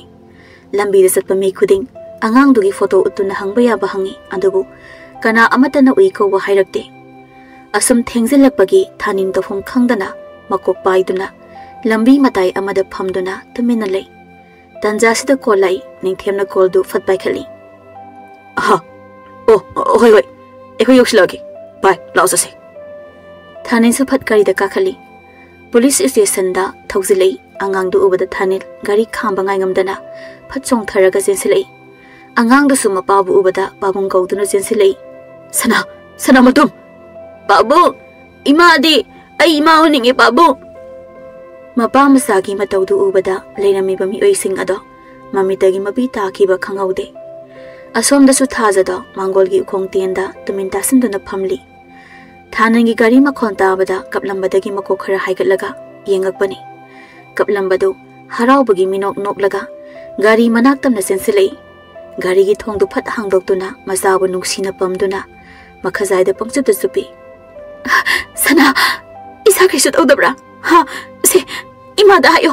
ꯂꯝꯕꯤꯗ ꯆꯠꯄ ꯃꯤ ꯈꯨꯗꯤꯡ ꯑꯉꯥꯡꯗꯨꯒꯤ ꯐꯣꯇꯣ ꯎꯠꯇꯨꯅ ꯍꯪꯕ ꯌꯥꯕ ꯍꯪꯉꯤ, ꯑꯗꯨꯕꯨ ꯀꯅꯥ ꯑꯃꯠꯇꯅ ꯎꯏ ꯀꯧꯕ ꯍꯥꯏꯔꯛꯇꯦ꯫ ꯑꯁꯨꯝ ꯊꯦꯡꯖꯤꯜꯂꯛꯄꯒꯤ ꯊꯥꯅꯤꯜ ꯇꯧꯐꯝ ꯈꯪꯗꯅ ꯃꯀꯣꯛ ꯄꯥꯏꯗꯨꯅ ꯂꯝꯕꯤ ꯃꯇꯥꯏ ꯑꯃꯗ ꯐꯝꯗꯨꯅ ꯇꯨꯃꯤꯟꯅ ꯂꯩ꯫ ꯇꯟꯖꯥꯁꯤꯗ ꯀꯣꯜ ꯂꯥꯛꯏ꯫ ꯅꯤꯡꯊꯦꯝꯅ ꯀꯣꯜꯗꯨ ꯐꯠ ꯄꯥꯏꯈꯠꯂꯤ꯫ "ꯑꯍꯥ, ꯑꯣ, ꯑꯣ, ꯍꯣꯏ, ꯍꯣꯏ, ꯑꯩꯈꯣꯏ ꯌꯧꯁꯤꯜꯂꯛꯑꯒꯦ꯫ ꯚꯥꯏ, ꯂꯥꯛꯑꯣ ꯆꯠꯁꯦ꯫" ꯊꯥꯅꯤꯜꯁꯨ ꯐꯠ ꯒꯥꯔꯤꯗ ꯀꯥꯈꯠꯂꯤ꯫ ꯄꯨꯂꯤꯁ ꯁ꯭ꯇꯦꯁꯟꯗ ꯊꯧꯖꯤꯜꯂꯛꯏ꯫ ꯑꯉꯥꯡꯗꯨ ꯎꯕꯗ ꯊꯥꯅꯤꯜ ꯒꯥꯔꯤ ꯈꯥꯝꯕ ꯉꯥꯏꯉꯝꯗꯅ ꯐꯠ ꯆꯣꯡꯊꯔꯒ ꯆꯦꯟꯁꯤꯜꯂꯛꯏ꯫ ꯑꯉꯥꯡꯗꯨꯁꯨ ꯃꯄꯥꯕꯨ ꯎꯕꯗ ꯄꯥꯕꯨꯡ ꯀꯧꯗꯨꯅ ꯆꯦꯟꯁꯤꯜꯂꯛꯏ꯫ "ꯁꯅꯥ, ꯁꯅꯥ ꯃꯇꯨꯝ! ꯄꯥꯕꯨꯡ! ꯏꯃꯥꯗꯤ! ꯑꯩ ꯏꯃꯥ ꯎꯅꯤꯡꯉꯦ, ꯄꯥꯕꯨꯡ!" ꯃꯄꯥ ꯃꯆꯥꯒꯤ ꯃꯇꯧꯗꯨ ꯎꯕꯗ ꯂꯩꯔꯝꯃꯤꯕ ꯃꯤꯑꯣꯏꯁꯤꯡ ꯑꯗꯣ ꯃꯃꯤꯠꯇꯒꯤ ꯃꯄꯤ ꯇꯥꯈꯤꯕ ꯈꯪꯍꯧꯗꯦ꯫ ꯑꯁꯣꯝꯗꯁꯨ ꯊꯥꯖꯗꯣ ꯃꯥꯡꯒꯣꯜꯒꯤ ꯎꯈꯣꯡ ꯇꯦꯟꯗ ꯇꯨꯃꯤꯟ ꯇꯥꯁꯤꯟꯗꯨꯅ ꯐꯝꯂꯤ꯫ ꯊꯥꯅꯤꯜꯒꯤ ꯒꯥꯔꯤ ꯃꯈꯣꯟ ꯇꯥꯕꯗ ꯀꯞꯂꯝꯕꯗꯒꯤ ꯃꯀꯣꯛ ꯈꯔ ꯍꯥꯏꯒꯠꯂꯒ ꯌꯦꯡꯉꯛꯄꯅꯤ꯫ ꯀꯞꯂꯝꯕꯗꯨ ꯍꯔꯥꯎꯕꯒꯤ ꯃꯤꯅꯣꯛ ꯅꯣꯛꯂꯒ ꯒꯥꯔꯤ ꯃꯅꯥꯛ ꯇꯝꯅ ꯆꯦꯟꯁꯤꯜꯂꯛꯏ꯫ ꯒꯥꯔꯤꯒꯤ ꯊꯣꯡꯗꯨ ꯐꯠ ꯍꯥꯡꯗꯣꯛꯇꯨꯅ ꯃꯆꯥꯕꯨ ꯅꯨꯡꯁꯤꯅ ꯄꯝꯗꯨꯅ ꯃꯈꯖꯥꯏꯗ ꯄꯪꯆꯨꯞꯇ ꯆꯨꯞꯄꯤ꯫ "ꯁꯅꯥ, ꯏꯁꯥ ꯀꯩꯁꯨ ꯇꯧꯗꯕ꯭ꯔꯥ? ꯍꯥ? ꯁꯦ, ꯏꯃꯥꯗ ꯍꯥꯏꯌꯣ,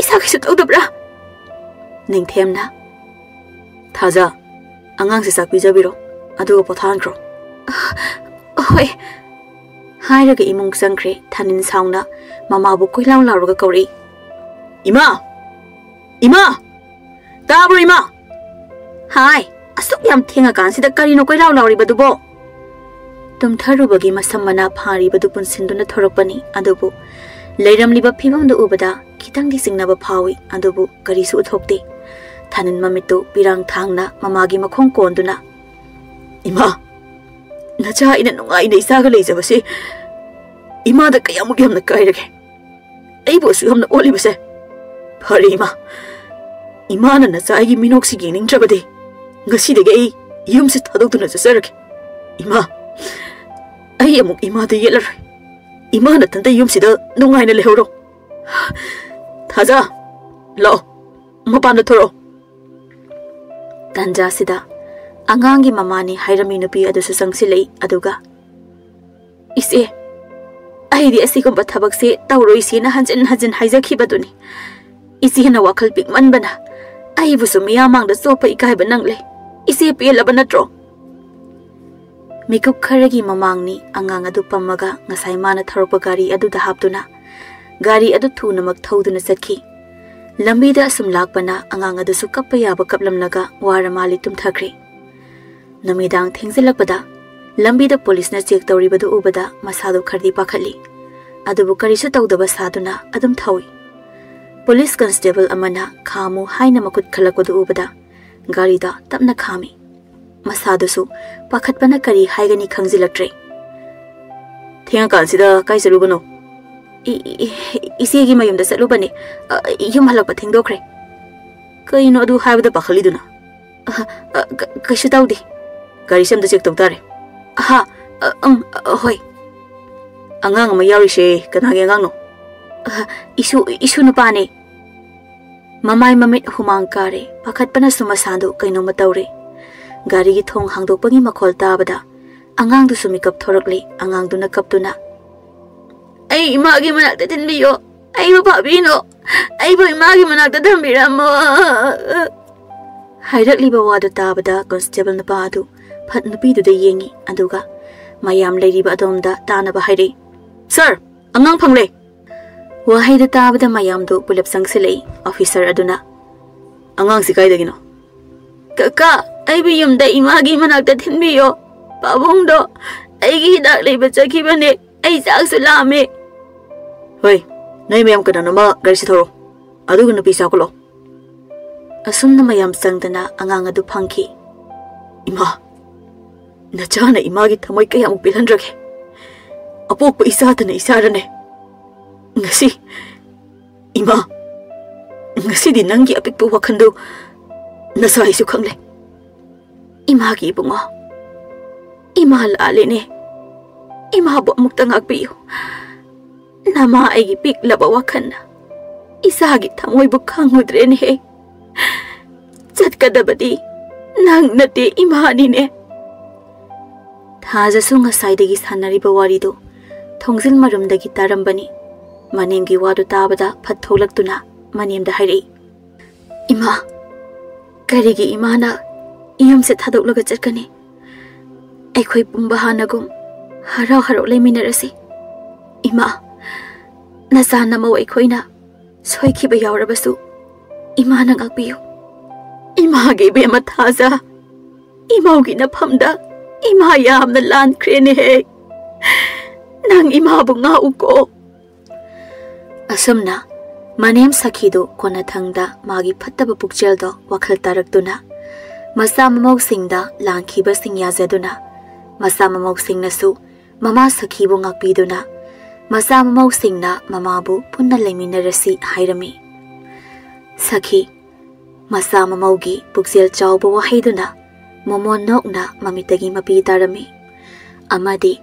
ꯏꯁꯥ ꯀꯩꯁꯨ ꯇꯧꯗꯕ꯭ꯔꯥ?" ꯅꯤꯡꯊꯦꯝꯅ, "ꯊꯥꯖ, ꯑꯉꯥꯡꯁꯦ ꯆꯥꯛ ꯄꯤꯖꯕꯤꯔꯣ, ꯑꯗꯨꯒ ꯄꯣꯊꯥꯍꯟꯈ꯭ꯔꯣ꯫" "ꯍꯣꯏ꯫" ꯍꯥꯏꯔꯒ ꯏꯃꯨꯡ ꯆꯪꯈ꯭ꯔꯦ꯫ ꯊꯥꯅꯤꯜ ꯁꯥꯎꯅ ꯃꯃꯥꯕꯨ ꯀꯣꯏꯂꯥꯎ ꯂꯥꯎꯔꯒ ꯀꯧꯔꯛꯏ꯫ "ꯏꯃꯥ! ꯏꯃꯥ! ꯇꯥꯕ꯭ꯔꯣ, ꯏꯃꯥ?" "ꯍꯥꯏ, ꯑꯁꯨꯛ ꯌꯥꯝ ꯊꯦꯡꯉꯀꯥꯟꯁꯤꯗ ꯀꯔꯤꯅꯣ ꯀꯣꯏꯂꯥꯎ ꯂꯥꯎꯔꯤꯕꯗꯨꯕꯣ?" ꯇꯨꯝꯊꯔꯨꯕꯒꯤ ꯃꯁꯝ ꯃꯅꯥ ꯐꯥꯔꯤꯕꯗꯨ ꯄꯨꯟꯁꯤꯟꯗꯨꯅ ꯊꯣꯔꯛꯄꯅꯤ, ꯑꯗꯨꯕꯨ ꯂꯩꯔꯝꯂꯤꯕ ꯐꯤꯕꯝꯗꯨ ꯎꯕꯗ ꯈꯤꯇꯪꯗꯤ ꯆꯤꯡꯅꯕ ꯐꯥꯎꯏ, ꯑꯗꯨꯕꯨ ꯀꯔꯤꯁꯨ ꯎꯊꯣꯛꯇꯦ꯫ ꯊꯥꯅꯤꯜ ꯃꯃꯤꯠꯇꯨ ꯄꯤꯔꯥꯡ ꯊꯥꯡꯅ ꯃꯃꯥꯒꯤ ꯃꯈꯣꯡ ꯀꯣꯟꯗꯨꯅ, "ꯏꯃꯥ, ꯅꯆꯥ ꯑꯩꯅ ꯅꯨꯡꯉꯥꯏꯅ ꯏꯆꯥꯒ ꯂꯩꯖꯕꯁꯤ ꯏꯃꯥꯗ ꯀꯌꯥꯃꯨꯛ ꯌꯥꯝꯅ ꯀꯥꯏꯔꯒꯦ? ꯑꯩꯕꯨ ꯑꯁꯨꯛ ꯌꯥꯝꯅ ꯑꯣꯠꯂꯤꯕꯁꯦ? ꯐꯔꯦ ꯏꯃꯥ, ꯏꯃꯥꯅ ꯅꯆꯥ ꯑꯩꯒꯤ ꯃꯤꯅꯣꯛꯁꯤ ꯌꯦꯡꯅꯤꯡꯗ꯭ꯔꯕꯗꯤ ꯉꯁꯤꯗꯒꯤ ꯑꯩ ꯌꯨꯝꯁꯤ ꯊꯥꯗꯣꯛꯇꯨꯅ ꯆꯠꯆꯔꯒꯦ꯫ ꯏꯃꯥ, ꯑꯩ ꯑꯃꯨꯛ ꯏꯃꯥꯗ ꯌꯦꯠꯂꯔꯣꯏ꯫ ꯏꯃꯥ ꯅꯊꯟꯇ ꯌꯨꯝꯁꯤꯗ ꯅꯨꯡꯉꯥꯏꯅ ꯂꯩꯍꯧꯔꯣ꯫ ꯊꯥꯖ, ꯂꯥꯛꯑꯣ, ꯃꯄꯥꯟꯗ ꯊꯣꯔꯛꯑꯣ꯫ ꯇꯟꯖꯥꯁꯤꯗ ꯑꯉꯥꯡꯒꯤ ꯃꯃꯥꯅꯤ ꯍꯥꯏꯔꯝꯃꯤ ꯅꯨꯄꯤ ꯑꯗꯨꯁꯨ ꯆꯪꯁꯤꯜꯂꯛꯏ꯫ ꯑꯗꯨꯒ, "ꯏꯆꯦ, ꯑꯩꯗꯤ ꯑꯁꯤꯒꯨꯝꯕ ꯊꯕꯛꯁꯦ ꯇꯧꯔꯣꯏꯁꯤꯅ ꯍꯟꯖꯤꯟ ꯍꯟꯖꯤꯟ ꯍꯥꯏꯖꯈꯤꯕꯗꯨꯅꯤ꯫ ꯏꯆꯦꯅ ꯋꯥꯈꯜ ꯄꯤꯛꯃꯟꯕꯅ ꯑꯩꯕꯨꯁꯨ ꯃꯤꯌꯥꯝ ꯃꯥꯡꯗ ꯆꯣꯞꯄ ꯏꯀꯥꯏꯕ ꯅꯪꯂꯦ꯫ ꯏꯆꯦ ꯄꯦꯜꯂꯕ ꯅꯠꯇ꯭ꯔꯣ?" ꯃꯤꯀꯨꯞ ꯈꯔꯒꯤ ꯃꯃꯥꯡꯅꯤ ꯑꯉꯥꯡ ꯑꯗꯨ ꯄꯝꯃꯒ ꯉꯁꯥꯏ ꯃꯥꯅ ꯊꯧꯔꯛꯄ ꯒꯥꯔꯤ ꯑꯗꯨꯗ ꯍꯥꯞꯇꯨꯅ ꯒꯥꯔꯤ ꯑꯗꯨ ꯊꯨꯅꯃꯛ ꯊꯧꯗꯨꯅ ꯆꯠꯈꯤ꯫ ꯂꯝꯕꯤꯗ ꯑꯁꯨꯝ ꯂꯥꯛꯄꯅ ꯑꯉꯥꯡ ꯑꯗꯨꯁꯨ ꯀꯞꯄ ꯌꯥꯕ ꯀꯞꯂꯝꯂꯒ ꯋꯥꯔ ꯃꯥꯜꯂꯤ ꯇꯨꯝꯊꯈ꯭ꯔꯦ꯫ ꯅꯨꯃꯤꯗꯥꯡ ꯊꯦꯡꯖꯤꯜꯂꯛꯄꯗ ꯂꯝꯕꯤꯗ ꯄꯨꯂꯤꯁꯅ ꯆꯦꯛ ꯇꯧꯔꯤꯕꯗꯨ ꯎꯕꯗ ꯃꯁꯥꯗꯨ ꯈꯔꯗꯤ ꯄꯥꯈꯠꯂꯤ꯫ ꯑꯗꯨꯕꯨ ꯀꯔꯤꯁꯨ ꯇꯧꯗꯕ ꯁꯥꯗꯨꯅ ꯑꯗꯨꯝ ꯊꯧꯏ꯫ ꯄꯨꯂꯤꯁ ꯀꯟꯁꯇꯦꯕꯜ ꯑꯃꯅ "ꯈꯥꯝꯃꯨ" ꯍꯥꯏꯅ ꯃꯈꯨꯠ ꯈꯜꯂꯛꯄꯗꯨ ꯎꯕꯗ ꯒꯥꯔꯤꯗ ꯇꯞꯅ ꯈꯥꯝꯃꯤ꯫ ꯃꯁꯥꯗꯨꯁꯨ ꯄꯥꯈꯠꯄꯅ ꯀꯔꯤ ꯍꯥꯏꯒꯅꯤ ꯈꯪꯖꯤꯜꯂꯛꯇ꯭ꯔꯦ꯫ "ꯊꯦꯡꯉꯀꯥꯟꯁꯤꯗ ꯀꯥꯏ ꯆꯠꯂꯨꯕꯅꯣ?" "ꯏ-, ꯏ-, ꯏ-, ꯏꯆꯦꯒꯤ ꯃꯌꯨꯝꯗ ꯆꯠꯂꯨꯕꯅꯦ꯫ ꯑ, ꯌꯨꯝ ꯍꯜꯂꯛꯄ ꯊꯦꯡꯗꯣꯛꯈ꯭ꯔꯦ꯫" "ꯀꯩꯅꯣ ꯑꯗꯨ ꯍꯥꯏꯕꯗ ꯄꯥꯈꯠꯂꯤꯗꯨꯅ?" "ꯑ, ꯑ, ꯀ-, ꯀꯩꯁꯨ ꯇꯧꯗꯦ꯫" "ꯒꯥꯔꯤꯁꯦ ꯑꯝꯇ ꯆꯦꯛ ꯇꯧ ꯇꯥꯔꯦ꯫" "ꯑꯍꯥ, ꯑ, ꯎꯝ, ꯑ, ꯍꯣꯏ꯫" "ꯑꯉꯥꯡ ꯑꯃ ꯌꯥꯎꯔꯤꯁꯦ ꯀꯅꯥꯒꯤ ꯑꯉꯥꯡꯅꯣ?" "ꯑ, ꯏꯁꯨ, ꯏꯁꯨ ꯅꯨꯄꯥꯅꯦ꯫" ꯃꯃꯥꯏ ꯃꯃꯤꯠ ꯍꯨꯃꯥꯡ ꯀꯥꯔꯦ, ꯄꯥꯈꯠꯄꯅꯁꯨ ꯃꯁꯥꯗꯨ ꯀꯩꯅꯣꯝꯃ ꯇꯧꯔꯦ꯫ ꯒꯥꯔꯤꯒꯤ ꯊꯣꯡ ꯍꯥꯡꯗꯣꯛꯄꯒꯤ ꯃꯈꯣꯜ ꯇꯥꯕꯗ ꯑꯉꯥꯡꯗꯨꯁꯨ ꯃꯤꯀꯞ ꯊꯣꯔꯛꯂꯦ꯫ ꯑꯉꯥꯡꯗꯨꯅ ꯀꯞꯇꯨꯅ, "ꯑꯩ ꯏꯃꯥꯒꯤ ꯃꯅꯥꯛꯇ ꯊꯤꯟꯕꯤꯌꯣ, ꯑꯩꯕꯨ ꯐꯥꯕꯤꯅꯣ, ꯑꯩꯕꯨ ꯏꯃꯥꯒꯤ ꯃꯅꯥꯛꯇ ꯊꯝꯕꯤꯔꯝꯃꯣ꯫" ꯍꯥꯏꯔꯛꯂꯤꯕ ꯋꯥꯗꯨ ꯇꯥꯕꯗ ꯀꯣꯟꯁꯇꯦꯕꯜ ꯅꯨꯄꯥ ꯑꯗꯨ ꯐꯠ ꯅꯨꯄꯤꯗꯨꯗ ꯌꯦꯡꯉꯤ, ꯑꯗꯨꯒ ꯃꯌꯥꯝ ꯂꯩꯔꯤꯕ ꯑꯗꯣꯝꯗ ꯇꯥꯅꯕ ꯍꯥꯏꯔꯛꯏ, "ꯁꯥꯔ, ꯑꯉꯥꯡ ꯐꯪꯂꯦ!" ꯋꯥꯍꯩꯗꯨ ꯇꯥꯕꯗ ꯃꯌꯥꯝꯗꯨ ꯄꯨꯂꯞ ꯆꯪꯁꯤꯜꯂꯛꯏ꯫ ꯑꯣꯐꯤꯁꯔ ꯑꯗꯨꯅ, "ꯑꯉꯥꯡꯁꯤ ꯀꯥꯏꯗꯒꯤꯅꯣ?" "ꯀꯀꯥ, ꯑꯩꯕꯨ ꯌꯨꯝꯗ ꯏꯃꯥꯒꯤ ꯃꯅꯥꯛꯇ ꯊꯤꯟꯕꯤꯌꯣ꯫ ꯄꯥꯕꯨꯡꯗꯣ ꯑꯩꯒꯤ ꯍꯤꯗꯥꯛ ꯂꯩꯕ ꯆꯠꯈꯤꯕꯅꯦ꯫ ꯑꯩ ꯆꯥꯛꯁꯨ ꯂꯥꯝꯃꯦ꯫" "ꯍꯣꯏ, ꯅꯣꯏ ꯃꯌꯥꯝ ꯀꯅꯥꯅꯣꯃ ꯒꯥꯔꯤꯁꯤ ꯊꯧꯔꯣ, ꯑꯗꯨꯒ ꯅꯨꯄꯤ ꯆꯥꯛꯈꯠꯂꯣ꯫" ꯑꯁꯨꯝꯅ ꯃꯌꯥꯝ ꯆꯪꯗꯅ ꯑꯉꯥꯡ ꯑꯗꯨ ꯐꯪꯈꯤ꯫ "ꯏꯃꯥ, ꯅꯆꯥꯅ ꯏꯃꯥꯒꯤ ꯊꯃꯣꯏ ꯀꯌꯥꯃꯨꯛ ꯄꯦꯜꯍꯟꯗ꯭ꯔꯒꯦ? ꯑꯄꯣꯛꯄ ꯏꯆꯥꯇꯅ ꯏꯆꯥꯔꯅꯦ꯫ ꯉꯁꯤ, ꯏꯃꯥ, ꯉꯁꯤꯗꯤ ꯅꯪꯒꯤ ꯑꯄꯤꯛꯄ ꯋꯥꯈꯜꯗꯨ ꯅꯁꯥ ꯑꯩꯁꯨ ꯈꯪꯂꯦ꯫" "ꯏꯃꯥꯒꯤ ꯏꯕꯨꯡꯉꯣ, ꯏꯃꯥ ꯂꯥꯜꯂꯦꯅꯦ꯫ ꯏꯃꯥꯕꯨ ꯑꯃꯨꯛꯇ ꯉꯥꯛꯄꯤꯌꯨ꯫ ꯅꯃꯥ ꯑꯩꯒꯤ ꯄꯤꯛꯂꯕ ꯋꯥꯈꯜꯅ ꯏꯆꯥꯒꯤ ꯊꯃꯣꯏꯕꯨ ꯈꯪꯉꯨꯗ꯭ꯔꯦꯅꯦꯍꯦ꯫ ꯆꯠꯀꯗꯕꯗꯤ ꯅꯪ ꯅꯠꯇꯦ, ꯏꯃꯥꯅꯤꯅꯦ꯫ ꯊꯥꯖꯁꯨ ꯉꯁꯥꯏꯗꯒꯤ ꯁꯥꯟꯅꯔꯤꯕ ꯋꯥꯔꯤꯗꯨ ꯊꯣꯡꯖꯤꯜ ꯃꯔꯨꯝꯗꯒꯤ ꯇꯥꯔꯝꯕꯅꯤ꯫ ꯃꯅꯦꯝꯒꯤ ꯋꯥꯗꯨ ꯇꯥꯕꯗ ꯐꯠ ꯊꯣꯛꯂꯛꯇꯨꯅ ꯃꯅꯦꯝꯗ ꯍꯥꯏꯔꯛꯏ, "ꯏꯃꯥ, ꯀꯔꯤꯒꯤ ꯏꯃꯥꯅ ꯌꯨꯝꯁꯦ ꯊꯥꯗꯣꯛꯂꯒ ꯆꯠꯀꯅꯤ? ꯑꯩꯈꯣꯏ ꯄꯨꯝꯕ ꯍꯥꯟꯅꯒꯨꯝ ꯍꯔꯥꯎ ꯍꯔꯥꯎ ꯂꯩꯃꯤꯟꯅꯔꯁꯤ꯫ ꯏꯃꯥ, ꯅꯆꯥ ꯅꯃꯧ ꯑꯩꯈꯣꯏꯅ ꯁꯣꯏꯈꯤꯕ ꯌꯥꯎꯔꯕꯁꯨ ꯏꯃꯥꯅ ꯉꯥꯛꯄꯤꯌꯨ꯫" "ꯏꯃꯥꯒꯤ ꯏꯕꯦꯝꯃ ꯊꯥꯖ, ꯏꯃꯧꯒꯤ ꯅꯐꯝꯗ ꯏꯃꯥ ꯌꯥꯝꯅ ꯂꯥꯟꯈ꯭ꯔꯦꯅꯦꯍꯦ꯫ ꯅꯪ ꯏꯃꯥꯕꯨ ꯉꯥꯛꯎꯀꯣ꯫" ꯑꯁꯨꯝꯅ ꯃꯅꯦꯝ ꯁꯈꯤꯗꯨ ꯀꯣꯟꯅꯊꯪꯗ ꯃꯥꯒꯤ ꯐꯠꯇꯕ ꯄꯨꯛꯆꯦꯜꯗꯣ ꯋꯥꯈꯜ ꯇꯥꯔꯛꯇꯨꯅ ꯃꯆꯥ ꯃꯃꯧꯁꯤꯡꯗ ꯂꯥꯟꯈꯤꯕꯁꯤꯡ ꯌꯥꯖꯗꯨꯅ, ꯃꯆꯥ ꯃꯃꯧꯁꯤꯡꯅꯁꯨ ꯃꯃꯥ ꯁꯈꯤꯕꯨ ꯉꯥꯛꯄꯤꯗꯨꯅ, ꯃꯆꯥ ꯃꯃꯧꯁꯤꯡꯅ ꯃꯃꯥꯕꯨ ꯄꯨꯟꯅ ꯂꯩꯃꯤꯟꯅꯔꯁꯤ ꯍꯥꯏꯔꯝꯃꯤ꯫ ꯁꯈꯤ ꯃꯆꯥ ꯃꯃꯧꯒꯤ ꯄꯨꯛꯆꯦꯜ ꯆꯥꯎꯕ ꯋꯥꯍꯩꯗꯨꯅ ꯃꯣꯃꯣꯟ ꯅꯣꯛꯅ ꯃꯃꯤꯠꯇꯒꯤ ꯃꯄꯤ ꯇꯥꯔꯝꯃꯤ꯫ ꯑꯃꯗꯤ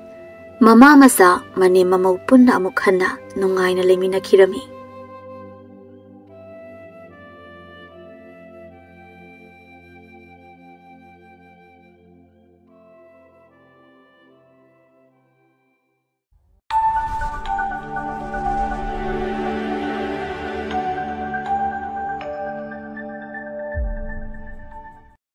ꯃꯃꯥ ꯃꯆꯥ ꯃꯅꯦꯝ ꯃꯃꯧ ꯄꯨꯟꯅ ꯑꯃꯨꯛ ꯍꯟꯅ ꯅꯨꯡꯉꯥꯏꯅ ꯂꯩꯃꯤꯟꯅꯈꯤꯔꯝꯃꯤ꯫